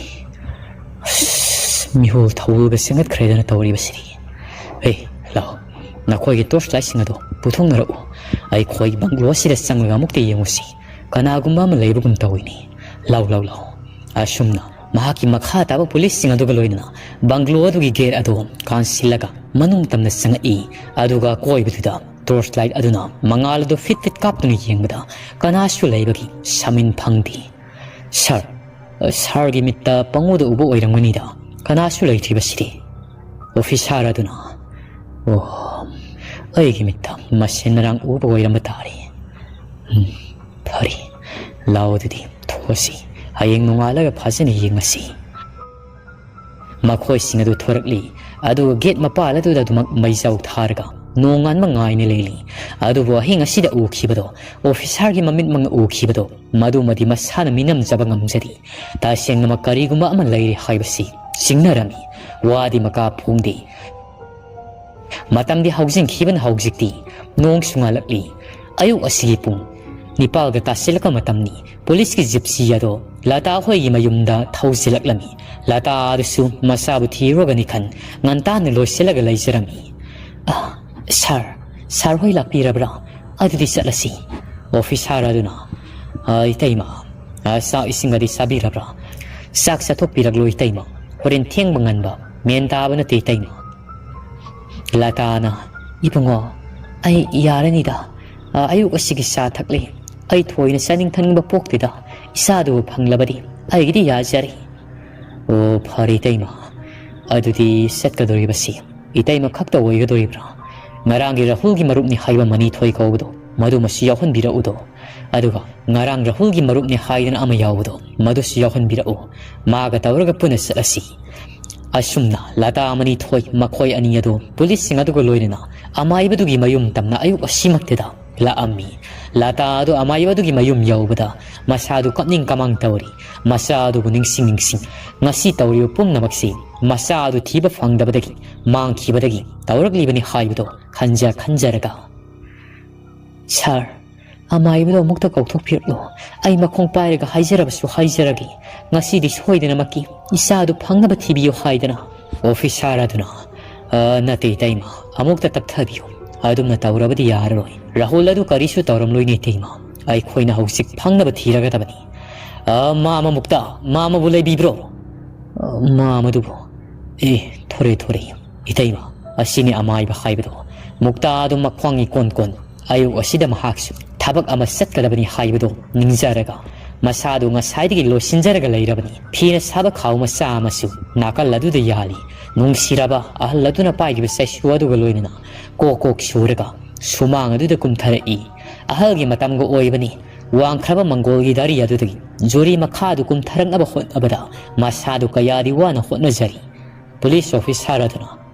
ꯑꯁ, ꯃꯤꯍꯨꯜ ꯊꯧꯍꯨꯜꯒ ꯆꯦꯟꯒꯠꯈ꯭ꯔꯦꯗꯅ ꯇꯧꯔꯤꯕꯁꯤꯗꯤ꯫ ꯑꯦ, ꯂꯥꯛꯑꯣ, ꯅꯈꯣꯏꯒꯤ ꯇꯣꯔꯆ ꯂꯥꯏꯠꯁꯤꯡ ꯑꯗꯣ ꯄꯨꯊꯣꯛꯅꯔꯛꯎ꯫ ꯑꯩꯈꯣꯏ ꯕꯪꯒ꯭ꯂꯣ ꯑꯁꯤꯗ ꯆꯪꯂꯒ ꯑꯃꯨꯛꯇ ꯌꯦꯡꯉꯨꯁꯤ꯫ ꯀꯅꯥꯒꯨꯝꯕ ꯑꯃ ꯂꯩꯕꯒꯨꯝ ꯇꯧꯏꯅꯦ꯫ ꯂꯥꯎ, ꯂꯥꯎ, ꯂꯥꯎ"꯫ ꯑꯁꯨꯝꯅ ꯃꯍꯥꯛꯀꯤ ꯃꯈꯥ ꯇꯥꯕ ꯄꯨꯂꯤꯁꯁꯤꯡ ꯑꯗꯨꯒ ꯂꯣꯏꯅꯅ ꯕꯪꯒ꯭ꯂꯣ ꯑꯗꯨꯒꯤ ꯒꯦꯠ ꯑꯗꯨ ꯀꯥꯟꯁꯤꯜꯂꯒ ꯃꯅꯨꯡ ꯇꯝꯅ ꯆꯪꯉꯛꯏ꯫ ꯑꯗꯨꯒ ꯑꯀꯣꯏꯕꯗꯨꯗ ꯇꯣꯔꯆ ꯂꯥꯏꯠ ꯑꯗꯨꯅ ꯃꯉꯥꯜ ꯑꯗꯨ ꯐꯤꯠ ꯐꯤꯠ ꯀꯥꯞꯇꯨꯅ ꯌꯦꯡꯕꯗ ꯀꯅꯥꯁꯨ ꯂꯩꯕꯒꯤ ꯁꯃꯤꯟ ꯐꯪꯗꯦ꯫ "ꯁꯥꯔ, ꯁꯥꯔꯒꯤ ꯃꯤꯠꯇ ꯄꯪꯎꯗ ꯎꯕ ꯑꯣꯏꯔꯝꯒꯅꯤꯗ, ꯀꯅꯥꯁꯨ ꯂꯩꯇ꯭ꯔꯤꯕꯁꯤꯗꯤ?" ꯑꯣꯐꯤꯁꯥꯔ ꯑꯗꯨꯅ, "ꯑꯣ, ꯑꯩꯒꯤ ꯃꯤꯠꯇ ꯃꯁꯦꯟ ꯃꯔꯥꯡ ꯎꯕ ꯑꯣꯏꯔꯝꯕ ꯇꯥꯔꯦ꯫ ꯎꯝ, ꯐꯔꯦ, ꯂꯥꯛꯑꯣ ꯑꯗꯨꯗꯤ ꯊꯣꯛꯑꯁꯤ꯫ ꯍꯌꯦꯡ ꯅꯣꯡꯉꯥꯜꯂꯒ ꯐꯖꯅ ꯌꯦꯡꯉꯁꯤ꯫" ꯃꯈꯣꯏꯁꯤꯡ ꯑꯗꯨ ꯊꯣꯔꯛꯂꯤ, ꯑꯗꯨꯒ ꯒꯦꯠ ꯃꯄꯥꯜ ꯑꯗꯨꯗ ꯑꯗꯨꯃꯛ ꯃꯩꯖꯥꯎ ꯊꯥꯔꯒ ꯅꯣꯡꯉꯥꯟꯕ ꯉꯥꯏꯅ ꯂꯩꯂꯤ꯫ ꯑꯗꯨꯕꯨ ꯑꯍꯤꯡ ꯑꯁꯤꯗ ꯎꯈꯤꯕꯗꯣ ꯑꯣꯐꯤꯁꯥꯔꯒꯤ ꯃꯃꯤꯠꯃꯛꯅ ꯎꯈꯤꯕꯗꯣ ꯃꯗꯨꯃꯗꯤ ꯃꯁꯥꯅ ꯃꯤꯅꯝꯖꯕ ꯉꯝꯖꯗꯦ꯫ ꯇꯁꯦꯡꯅꯃꯛ ꯀꯔꯤꯒꯨꯝꯕ ꯑꯃ ꯂꯩꯔꯦ ꯍꯥꯏꯕꯁꯤ ꯆꯤꯡꯅꯔꯝꯃꯤ꯫ ꯋꯥꯗꯤ ꯃꯀꯥ ꯐꯣꯡꯗꯦ꯫ ꯃꯇꯝꯗꯤ ꯍꯧꯖꯤꯟꯈꯤꯕꯅ ꯍꯧꯖꯤꯛꯇꯤ ꯅꯣꯡꯁꯨ ꯉꯥꯜꯂꯛꯂꯤ꯫ ꯑꯌꯨꯛ ꯑꯁꯤꯒꯤ ꯄꯨꯡ ꯅꯤꯄꯥꯜꯒ ꯇꯥꯁꯤꯜꯂꯛꯄ ꯃꯇꯝꯅꯤ꯫ ꯄꯨꯂꯤꯁꯀꯤ ꯖꯤꯞꯁꯤ ꯑꯗꯣ ꯂꯇꯥ ꯍꯣꯏꯒꯤ ꯃꯌꯨꯝꯗ ꯊꯧꯖꯤꯜꯂꯛꯂꯝꯃꯤ꯫ ꯂꯇꯥ ꯑꯗꯨꯁꯨ ꯃꯆꯥꯕꯨ ꯊꯤꯔꯨꯔꯒꯅꯤ ꯈꯟ ꯉꯟꯇꯥꯅ ꯂꯣꯏꯁꯤꯜꯂꯒ ꯂꯩꯖꯔꯝꯃꯤ꯫ "ꯑ, ꯁꯥꯔ, ꯁꯥꯔ ꯍꯣꯏ ꯂꯥꯛꯄꯤꯔꯕ꯭ꯔꯥ? ꯑꯗꯨꯗꯤ ꯆꯠꯂꯁꯤ꯫" ꯑꯣꯐꯤꯁꯥꯔ ꯑꯗꯨꯅ, "ꯑ, ꯏꯇꯩꯃ, ꯑ, ꯆꯥꯛ ꯏꯁꯤꯡꯒꯗꯤ ꯆꯥꯕꯤꯔꯕ꯭ꯔꯥ?" "ꯆꯥꯛ ꯆꯥꯊꯣꯛꯄꯤꯔꯛꯂꯣ ꯏꯇꯩꯃ, ꯍꯣꯔꯦꯟ ꯊꯦꯡꯕ ꯉꯟꯕ ꯃꯦꯟ ꯇꯥꯕ ꯅꯠꯇꯦ ꯏꯇꯩꯃ꯫" ꯂꯇꯥꯅ, "ꯏꯕꯨꯡꯉꯣ, ꯑꯩ ꯌꯥꯔꯅꯤꯗ꯫ ꯑ, ꯑꯌꯨꯛ ꯑꯁꯤꯒꯤ ꯆꯥ ꯊꯛꯂꯤ꯫ ꯑꯩ ꯊꯣꯏꯅ ꯆꯥꯅꯤꯡ ꯊꯛꯅꯤꯡꯕ ꯄꯣꯛꯇꯦꯗ꯫ ꯏꯆꯥꯗꯨꯕꯨ ꯐꯪꯂꯕꯗꯤ ꯑꯩꯒꯤꯗꯤ ꯌꯥꯖꯔꯦ꯫" "ꯑꯣ, ꯐꯔꯦ ꯏꯇꯩꯃ꯫ ꯑꯗꯨꯗꯤ ꯆꯠꯀꯗꯧꯔꯤꯕꯁꯤ ꯏꯇꯩꯃ ꯈꯛꯇ ꯑꯣꯏꯒꯗꯧꯔꯤꯕ꯭ꯔꯥ? ꯉꯔꯥꯡꯒꯤ ꯔꯥꯍꯨꯜꯒꯤ ꯃꯔꯨꯞꯅꯤ ꯍꯥꯏꯕ ꯃꯅꯤꯊꯣꯏ ꯀꯧꯕꯗꯣ, ꯃꯗꯨꯃꯁꯨ ꯌꯥꯎꯍꯟꯕꯤꯔꯛꯎꯗꯣ꯫ ꯑꯗꯨꯒ ꯉꯔꯥꯡ ꯔꯥꯍꯨꯜꯒꯤ ꯃꯔꯨꯞꯅꯤ ꯍꯥꯏꯗꯅ ꯑꯃ ꯌꯥꯎꯕꯗꯣ, ꯃꯗꯨꯁꯨ ꯌꯥꯎꯍꯟꯕꯤꯔꯛꯎ꯫ ꯃꯥꯒ ꯇꯧꯔꯒ ꯄꯨꯟꯅ ꯆꯠꯂꯁꯤ꯫" ꯑꯁꯨꯝꯅ ꯂꯇꯥ ꯃꯅꯤꯊꯣꯏ ꯃꯈꯣꯏ ꯑꯅꯤ ꯑꯗꯨ ꯄꯨꯂꯤꯁꯁꯤꯡ ꯑꯗꯨꯒ ꯂꯣꯏꯅꯅ ꯑꯃꯥꯏꯕꯗꯨꯒꯤ ꯃꯌꯨꯝ ꯇꯝꯅ ꯑꯌꯨꯛ ꯑꯁꯤꯃꯛꯇꯗ ꯂꯥꯛꯑꯝꯃꯤ꯫ ꯂꯇꯥ ꯑꯗꯨ ꯑꯃꯥꯏꯕꯗꯨꯒꯤ ꯃꯌꯨꯝ ꯌꯧꯕꯗ ꯃꯁꯥꯗꯨ ꯀꯞꯅꯤꯡ ꯀꯃꯥꯡ ꯇꯧꯔꯤ꯫ ꯃꯆꯥ ꯑꯗꯨꯕꯨ ꯅꯤꯡꯁꯤꯡ ꯅꯤꯡꯁꯤꯡ ꯉꯁꯤ ꯇꯧꯔꯤꯕ ꯄꯨꯝꯅꯃꯛꯁꯤ ꯃꯆꯥ ꯑꯗꯨ ꯊꯤꯕ ꯐꯪꯗꯕꯗꯒꯤ, ꯃꯥꯡꯈꯤꯕꯗꯒꯤ ꯇꯧꯔꯛꯂꯤꯕꯅꯤ ꯍꯥꯏꯕꯗꯣ ꯈꯟꯖ ꯈꯟꯖꯔꯒ, "ꯁꯥꯔ, ꯑꯃꯥꯏꯕꯗꯣ ꯑꯃꯨꯛꯇ ꯀꯧꯊꯣꯛꯄꯤꯔꯛꯂꯣ꯫ ꯑꯩ ꯃꯈꯣꯡ ꯄꯥꯏꯔꯒ ꯍꯥꯏꯖꯔꯕꯁꯨ ꯍꯥꯏꯖꯔꯒꯦ, ꯉꯁꯤꯗꯤ ꯁꯣꯏꯗꯅꯃꯛꯀꯤ ꯏꯆꯥꯗꯨ ꯐꯪꯅꯕ ꯊꯤꯕꯤꯌꯨ" ꯍꯥꯏꯗꯅ꯫ ꯑꯣꯐꯤꯁꯥꯔ ꯑꯗꯨꯅ, "ꯑ, ꯅꯠꯇꯦ ꯏꯇꯩꯃ, ꯑꯃꯨꯛꯇ ꯇꯞꯊꯕꯤꯌꯨ꯫ ꯑꯗꯨꯝꯅ ꯇꯧꯔꯕꯗꯤ ꯌꯥꯔꯔꯣꯏ꯫ ꯔꯥꯍꯨꯜ ꯑꯗꯨ ꯀꯔꯤꯁꯨ ꯇꯧꯔꯝꯂꯣꯏꯅꯦ ꯏꯇꯩꯃ꯫ ꯑꯩꯈꯣꯏꯅ ꯍꯧꯖꯤꯛ ꯐꯪꯅꯕ ꯊꯤꯔꯒꯗꯕꯅꯤ꯫ ꯑ, ꯃꯥꯃ ꯃꯨꯛꯇꯥ, ꯃꯥꯃꯕꯨ ꯂꯩꯕꯤꯕ꯭ꯔꯣ? ꯑ, ꯃꯥꯃꯗꯨꯕꯨ? ꯑꯦ, ꯊꯣꯔꯦ, ꯊꯣꯔꯦ꯫ ꯏꯇꯩꯃ, ꯑꯁꯤꯅꯤ ꯑꯃꯥꯏꯕ ꯍꯥꯏꯕꯗꯣ꯫ ꯃꯨꯛꯇꯥ ꯑꯗꯨ ꯃꯈ꯭ꯋꯥꯡ ꯏꯀꯣꯟ ꯀꯣꯟ꯫ ꯑꯌꯨꯛ ꯑꯁꯤꯗ ꯃꯍꯥꯛꯁꯨ ꯊꯕꯛ ꯑꯃ ꯆꯠꯀꯗꯕꯅꯤ ꯍꯥꯏꯕꯗꯣ ꯅꯤꯡꯖꯔꯒ ꯃꯁꯥꯗꯨ ꯉꯁꯥꯏꯗꯒꯤ ꯂꯣꯏꯁꯤꯟꯖꯔꯒ ꯂꯩꯔꯕꯅꯤ꯫ ꯐꯤꯅ ꯁꯥꯕ ꯈꯥꯎ ꯃꯆꯥ ꯑꯃꯁꯨ ꯅꯥꯀꯜ ꯑꯗꯨꯗ ꯌꯥꯜꯂꯤ꯫ ꯅꯨꯡꯁꯤꯔꯕ ꯑꯍꯜ ꯑꯗꯨꯅ ꯄꯥꯏꯔꯤꯕ ꯆꯩꯁꯨ ꯑꯗꯨꯒ ꯂꯣꯏꯅꯅ ꯀꯣꯛ ꯀꯣꯛ ꯁꯨꯔꯒ ꯁꯨꯃꯥꯡ ꯑꯗꯨꯗ ꯀꯨꯝꯊꯔꯛꯏ꯫ ꯑꯍꯜꯒꯤ ꯃꯇꯝꯒ ꯑꯣꯏꯕꯅꯤ꯫ ꯋꯥꯡꯈ꯭ꯔꯕ ꯃꯪꯒꯣꯜꯒꯤ ꯗꯥꯔꯤ ꯑꯗꯨꯗꯒꯤ ꯖꯨꯔꯤ ꯃꯈꯥꯗꯨ ꯀꯨꯝꯊꯔꯛꯅꯕ ꯍꯣꯠꯅꯕꯗ ꯃꯁꯥꯗꯨ ꯀꯌꯥꯗꯤ ꯋꯥꯅ ꯍꯣꯠꯅꯖꯔꯤ꯫ ꯄꯨꯂꯤꯁ ꯑꯣꯐꯤꯁꯥꯔ ꯑꯗꯨꯅ,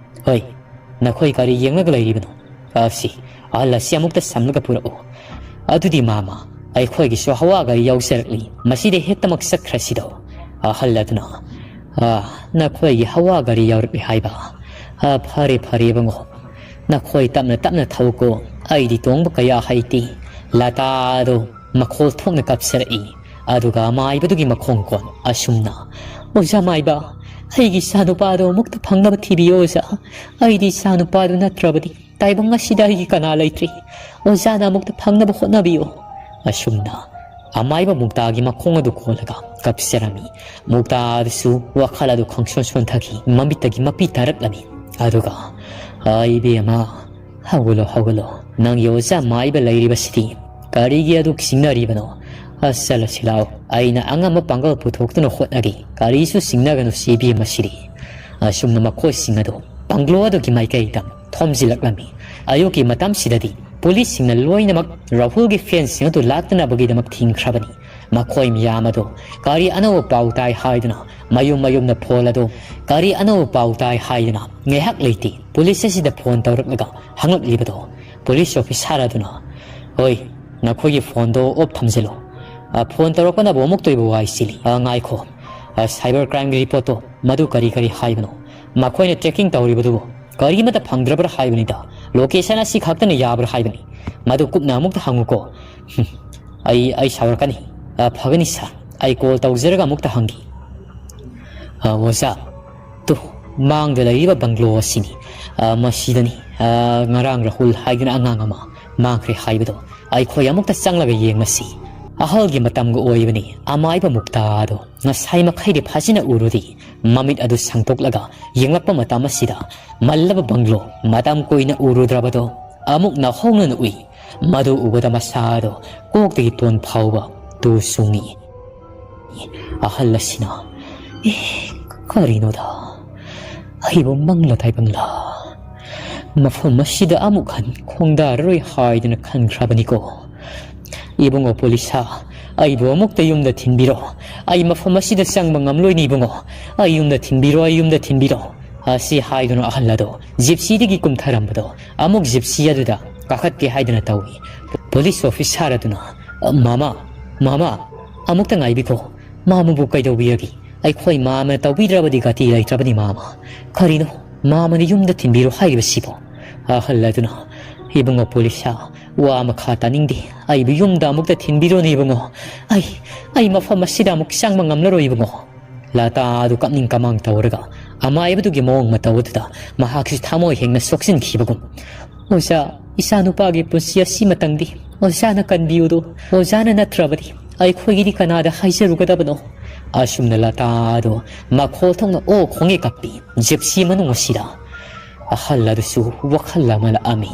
"ꯍꯣꯏ, ꯅꯈꯣꯏ ꯀꯔꯤ ꯌꯦꯡꯂꯒ ꯂꯩꯔꯤꯕꯅꯣ? ꯑꯁꯤ, ꯑꯍꯜ ꯑꯁꯤ ꯑꯃꯨꯛꯇ ꯁꯝꯂꯒ ꯄꯨꯔꯛꯎ꯫ ꯑꯗꯨꯗꯤ ꯃꯥꯃ, ꯑꯩꯈꯣꯏꯒꯤꯁꯨ ꯍꯋꯥ ꯒꯥꯔꯤ ꯌꯥꯎꯖꯔꯛꯂꯤ꯫ ꯃꯁꯤꯗ ꯍꯦꯛꯇꯃꯛ ꯆꯠꯈ꯭ꯔꯁꯤꯗꯣ?" ꯑꯍꯜ ꯑꯗꯨꯅ, "ꯑ, ꯅꯈꯣꯏꯒꯤ ꯍꯋꯥ ꯒꯥꯔꯤ ꯌꯥꯎꯔꯛꯂꯤ ꯍꯥꯏꯕ? ꯑ, ꯐꯔꯦ, ꯐꯔꯦ, ꯏꯕꯨꯡꯉꯣ꯫ ꯅꯈꯣꯏ ꯇꯞꯅ ꯇꯞꯅ ꯊꯧꯀꯣ꯫ ꯑꯩꯗꯤ ꯇꯣꯡꯕ ꯀꯌꯥ ꯍꯩꯇꯦ꯫" ꯂꯇꯥꯗꯣ ꯃꯈꯣꯜ ꯊꯣꯛꯅ ꯀꯞꯆꯔꯛꯏ꯫ ꯑꯗꯨꯒ ꯑꯃꯥꯏꯕꯗꯨꯒꯤ ꯃꯈꯣꯡ ꯀꯣꯟ ꯑꯁꯨꯝꯅ, "ꯑꯣꯖꯥ ꯃꯥꯏꯕ, ꯑꯩꯒꯤ ꯏꯆꯥ ꯅꯨꯄꯥꯗꯣ ꯑꯃꯨꯛꯇ ꯐꯪꯅꯕ ꯊꯤꯕꯤꯌꯣ, ꯑꯣꯖꯥ꯫ ꯑꯩꯗꯤ ꯏꯆꯥ ꯅꯨꯄꯥꯗꯨ ꯅꯠꯇ꯭ꯔꯕꯗꯤ ꯇꯥꯏꯕꯪ ꯑꯁꯤꯗ ꯑꯩꯒꯤ ꯀꯅꯥ ꯂꯩꯇ꯭ꯔꯤ꯫ ꯑꯣꯖꯥꯅ ꯑꯃꯨꯛꯇ ꯐꯪꯅꯕ ꯍꯣꯠꯅꯕꯤꯌꯨ꯫" ꯑꯁꯨꯝꯅ ꯑꯃꯥꯏꯕ ꯃꯨꯛꯇꯥꯒꯤ ꯃꯈꯣꯡ ꯑꯗꯨ ꯀꯣꯜꯂꯒ ꯀꯞꯆꯔꯝꯃꯤ꯫ ꯃꯨꯛꯇꯥ ꯑꯗꯨꯁꯨ ꯋꯥꯈꯜ ꯑꯗꯨ ꯈꯪꯁꯣꯟ ꯁꯣꯟꯊꯈꯤ꯫ ꯃꯃꯤꯠꯇꯒꯤ ꯃꯄꯤ ꯇꯥꯔꯛꯂꯝꯃꯤ꯫ ꯑꯗꯨꯒ, "ꯑ, ꯏꯕꯦꯝꯃ, ꯍꯧꯒꯠꯂꯣ, ꯍꯧꯒꯠꯂꯣ꯫ ꯅꯪꯒꯤ ꯑꯣꯖꯥ ꯃꯥꯏꯕ ꯂꯩꯔꯤꯕꯁꯤꯗꯤ ꯀꯔꯤꯒꯤ ꯑꯗꯨꯛ ꯆꯤꯡꯅꯔꯤꯕꯅꯣ? ꯑ, ꯆꯠꯂꯁꯤ ꯂꯥꯎ꯫ ꯑꯩꯅ ꯑꯉꯝꯕ ꯄꯥꯡꯒꯜ ꯄꯨꯊꯣꯛꯇꯨꯅ ꯍꯣꯠꯅꯒꯦ꯫ ꯀꯔꯤꯁꯨ ꯆꯤꯡꯅꯒꯅꯨ ꯁꯤ ꯏꯕꯦꯝꯃꯁꯤꯗꯤ꯫" ꯑꯁꯨꯝꯅ ꯃꯈꯣꯏꯁꯤꯡ ꯑꯗꯨ ꯕꯪꯒ꯭ꯂꯣ ꯑꯗꯨꯒꯤ ꯃꯥꯏꯀꯩꯗ ꯊꯣꯝꯖꯤꯜꯂꯛꯂꯝꯃꯤ꯫ ꯑꯌꯨꯛꯀꯤ ꯃꯇꯝꯁꯤꯗꯗꯤ ꯄꯨꯂꯤꯁꯁꯤꯡꯅ ꯂꯣꯏꯅꯃꯛ ꯔꯥꯍꯨꯜꯒꯤ ꯐꯦꯟꯁꯤꯡ ꯑꯗꯨ ꯂꯥꯛꯇꯅꯕꯒꯤꯗꯃꯛ ꯊꯤꯡꯈ꯭ꯔꯕꯅꯤ꯫ ꯃꯈꯣꯏ ꯃꯌꯥꯝ ꯑꯗꯨ ꯀꯔꯤ ꯑꯅꯧꯕ ꯄꯥꯎ ꯇꯥꯏ ꯍꯥꯏꯗꯨꯅ ꯃꯌꯨꯝ ꯃꯌꯨꯝꯗ ꯐꯣꯟ ꯑꯗꯨ, "ꯀꯔꯤ ꯑꯅꯧꯕ ꯄꯥꯎ ꯇꯥꯏ?" ꯍꯥꯏꯗꯨꯅ ꯉꯥꯏꯍꯥꯛ ꯂꯩꯇꯦ ꯄꯨꯂꯤꯁ ꯑꯁꯤꯗ ꯐꯣꯟ ꯇꯧꯔꯛꯂꯒ ꯍꯪꯂꯛꯂꯤꯕꯗꯣ꯫ ꯄꯨꯂꯤꯁ ꯑꯣꯐꯤꯁꯥꯔ ꯑꯗꯨꯅ, "ꯍꯣꯏ, ꯅꯈꯣꯏꯒꯤ ꯐꯣꯟꯗꯣ ꯑꯣꯐ ꯊꯝꯖꯤꯜꯂꯨ꯫ ꯑ, ꯐꯣꯟ ꯇꯧꯔꯛꯄꯅꯕꯨ ꯑꯃꯨꯛꯇ ꯑꯣꯏꯕ ꯋꯥꯏ ꯆꯤꯜꯂꯤ꯫ ꯑ, ꯉꯥꯏꯈꯣ꯫ ꯑ, ꯁꯥꯏꯕꯔ ꯀ꯭ꯔꯥꯏꯝꯒꯤ ꯔꯤꯄꯣꯔꯠꯇꯣ ꯃꯗꯨ ꯀꯔꯤ ꯀꯔꯤ ꯍꯥꯏꯕꯅꯣ? ꯃꯈꯣꯏꯅ ꯇ꯭ꯔꯦꯀꯤꯡ ꯇꯧꯔꯤꯕꯗꯨꯕꯨ ꯀꯔꯤꯃꯠꯇ ꯐꯪꯗ꯭ꯔꯕ꯭ꯔꯥ ꯍꯥꯏꯕꯅꯤꯗ꯫ ꯂꯣꯀꯦꯁꯟ ꯑꯁꯤ ꯈꯛꯇꯅ ꯌꯥꯕ꯭ꯔꯥ ꯍꯥꯏꯕꯅꯤ꯫ ꯃꯗꯨ ꯀꯨꯞꯅ ꯑꯃꯨꯛꯇ ꯍꯪꯉꯨꯀꯣ꯫" "ꯍꯨꯝ, ꯑꯩ, ꯑꯩ ꯁꯥꯎꯔꯛꯀꯅꯤ꯫ ꯑ, ꯐꯒꯅꯤ ꯁꯥꯔ, ꯑꯩ ꯀꯣꯜ ꯇꯧꯖꯔꯒ ꯑꯃꯨꯛꯇ ꯍꯪꯒꯦ꯫ ꯑ, ꯑꯣꯖꯥ, ꯇꯨ, ꯃꯥꯡꯗ ꯂꯩꯔꯤꯕ ꯕꯪꯒ꯭ꯂꯣ ꯑꯁꯤꯅꯤ꯫ ꯑ, ꯃꯁꯤꯗꯅꯤ, ꯑ, ꯉꯔꯥꯡ ꯔꯥꯍꯨꯜ ꯍꯥꯏꯗꯨꯅ ꯑꯉꯥꯡ ꯑꯃ ꯃꯥꯡꯈ꯭ꯔꯦ ꯍꯥꯏꯕꯗꯣ꯫ ꯑꯩꯈꯣꯏ ꯑꯃꯨꯛꯇ ꯆꯪꯂꯒ ꯌꯦꯡꯂꯁꯤ꯫" ꯑꯍꯜꯒꯤ ꯃꯇꯝꯒ ꯑꯣꯏꯕꯅꯤ꯫ ꯑꯃꯥꯏꯕ ꯃꯨꯛꯇꯥꯗꯣ ꯉꯁꯥꯏ ꯃꯈꯩꯗꯤ ꯐꯖꯅ ꯎꯔꯨꯗꯦ꯫ ꯃꯃꯤꯠ ꯑꯗꯨ ꯁꯥꯡꯗꯣꯛꯂꯒ ꯌꯦꯡꯂꯛꯄ ꯃꯇꯝ ꯑꯁꯤꯗ ꯃꯜꯂꯕ ꯕꯪꯒ꯭ꯂꯣ ꯃꯇꯝ ꯀꯨꯏꯅ ꯎꯔꯨꯗ꯭ꯔꯕꯗꯣ ꯑꯃꯨꯛ ꯅꯧꯍꯧꯅꯅ ꯎꯏ꯫ ꯃꯗꯨ ꯎꯕꯗ ꯃꯁꯥꯗꯣ ꯀꯣꯛꯇꯒꯤ ꯇꯣꯟ ꯐꯥꯎꯕ ꯇꯨ ꯆꯨꯡꯉꯤ꯫ ꯑꯍꯜ ꯑꯁꯤꯅ, "ꯑꯦ, ꯀꯔꯤꯅꯣꯗ? ꯑꯩꯕꯨ ꯃꯪꯂ ꯇꯥꯏꯕꯪꯂ? ꯃꯐꯝ ꯑꯁꯤꯗ ꯑꯃꯨꯛ ꯍꯟ ꯈꯣꯡꯗꯥꯔꯔꯣꯏ ꯍꯥꯏꯗꯨꯅ ꯈꯟꯈ꯭ꯔꯕꯅꯤꯀꯣ꯫ ꯏꯕꯨꯡꯉꯣ ꯄꯣꯂꯤꯁꯥ, ꯑꯩꯕꯨ ꯑꯃꯨꯛꯇ ꯌꯨꯝꯗ ꯊꯤꯟꯕꯤꯔꯣ꯫ ꯑꯩ ꯃꯐꯝ ꯑꯁꯤꯗ ꯆꯪꯕ ꯉꯝꯂꯣꯏꯅꯦ ꯏꯕꯨꯡꯉꯣ꯫ ꯑꯩ ꯌꯨꯝꯗ ꯊꯤꯟꯕꯤꯔꯣ, ꯑꯩ ꯌꯨꯝꯗ ꯊꯤꯟꯕꯤꯔꯣ"꯫ ꯑꯁꯤ ꯍꯥꯏꯗꯨꯅ ꯑꯍꯜ ꯑꯗꯣ ꯖꯤꯞꯁꯤꯗꯒꯤ ꯀꯨꯝꯊꯔꯝꯕꯗꯣ ꯑꯃꯨꯛ ꯖꯤꯞꯁꯤ ꯑꯗꯨꯗ ꯀꯥꯈꯠꯀꯦ ꯍꯥꯏꯗꯨꯅ ꯇꯧꯏ꯫ ꯄꯨꯂꯤꯁ ꯑꯣꯐꯤꯁꯥꯔ ꯑꯗꯨꯅ, "ꯃꯃꯥ, ꯃꯃꯥ, ꯑꯃꯨꯛꯇ ꯉꯥꯏꯕꯤꯈꯣ꯫ ꯃꯥꯃꯕꯨ ꯀꯩꯗꯧꯕꯤꯔꯒꯦ? ꯑꯩꯈꯣꯏ ꯃꯥꯃꯅ ꯇꯧꯕꯤꯗ꯭ꯔꯕꯗꯤ ꯒꯥꯇꯤ ꯂꯩꯇ꯭ꯔꯕꯅꯤ ꯃꯥꯃ꯫ ꯀꯔꯤꯅꯣ ꯃꯥꯃꯅ ꯌꯨꯝꯗ ꯊꯤꯟꯕꯤꯔꯣ ꯍꯥꯏꯔꯤꯕꯁꯤꯕꯣ?" ꯑꯍꯜ ꯑꯗꯨꯅ, "ꯏꯕꯨꯡꯉꯣ ꯄꯣꯂꯤꯁꯥ, ꯋꯥ ꯃꯈꯥ ꯇꯥꯅꯤꯡꯗꯦ꯫ ꯑꯩꯕꯨ ꯌꯨꯝꯗ ꯑꯃꯨꯛꯇ ꯊꯤꯟꯕꯤꯔꯣꯅꯦ ꯏꯕꯨꯡꯉꯣ꯫ ꯑꯩ, ꯑꯩ ꯃꯐꯝ ꯑꯁꯤꯗ ꯑꯃꯨꯛ ꯆꯪꯕ ꯉꯝꯂꯔꯣꯏ ꯏꯕꯨꯡꯉꯣ"꯫ ꯂꯇꯥ ꯑꯗꯨ ꯀꯞꯅꯤꯡ ꯀꯃꯥꯡ ꯇꯧꯔꯒ ꯑꯃꯥꯏꯕꯗꯨꯒꯤ ꯃꯑꯣꯡ ꯃꯇꯧ ꯑꯗꯨꯗ ꯃꯍꯥꯛꯁꯨ ꯊꯃꯣꯏ ꯍꯦꯟꯅ ꯁꯣꯛꯆꯤꯟꯈꯤꯕꯒꯨꯝ, "ꯑꯣꯖꯥ, ꯏꯆꯥꯅꯨꯄꯥꯒꯤ ꯄꯨꯟꯁꯤ ꯑꯁꯤꯃꯇꯪꯗꯤ ꯑꯣꯖꯥꯅ ꯀꯟꯕꯤꯌꯨꯗꯣ꯫ ꯑꯣꯖꯥꯅ ꯅꯠꯇ꯭ꯔꯕꯗꯤ ꯑꯩꯈꯣꯏꯒꯤꯗꯤ ꯀꯅꯥꯗ ꯍꯥꯏꯖꯔꯨꯒꯗꯕꯅꯣ?" ꯑꯁꯨꯝꯅ ꯂꯇꯥ ꯑꯗꯨ ꯃꯈꯣꯜ ꯊꯣꯛꯅ ꯑꯣ ꯈꯣꯡꯉꯦ ꯀꯞꯄꯤ꯫ ꯖꯤꯞꯁꯤ ꯃꯅꯨꯡ ꯑꯁꯤꯗ ꯑꯍꯜ ꯑꯗꯨꯁꯨ ꯋꯥꯈꯜ ꯑꯃ ꯂꯥꯛꯑꯝꯃꯤ꯫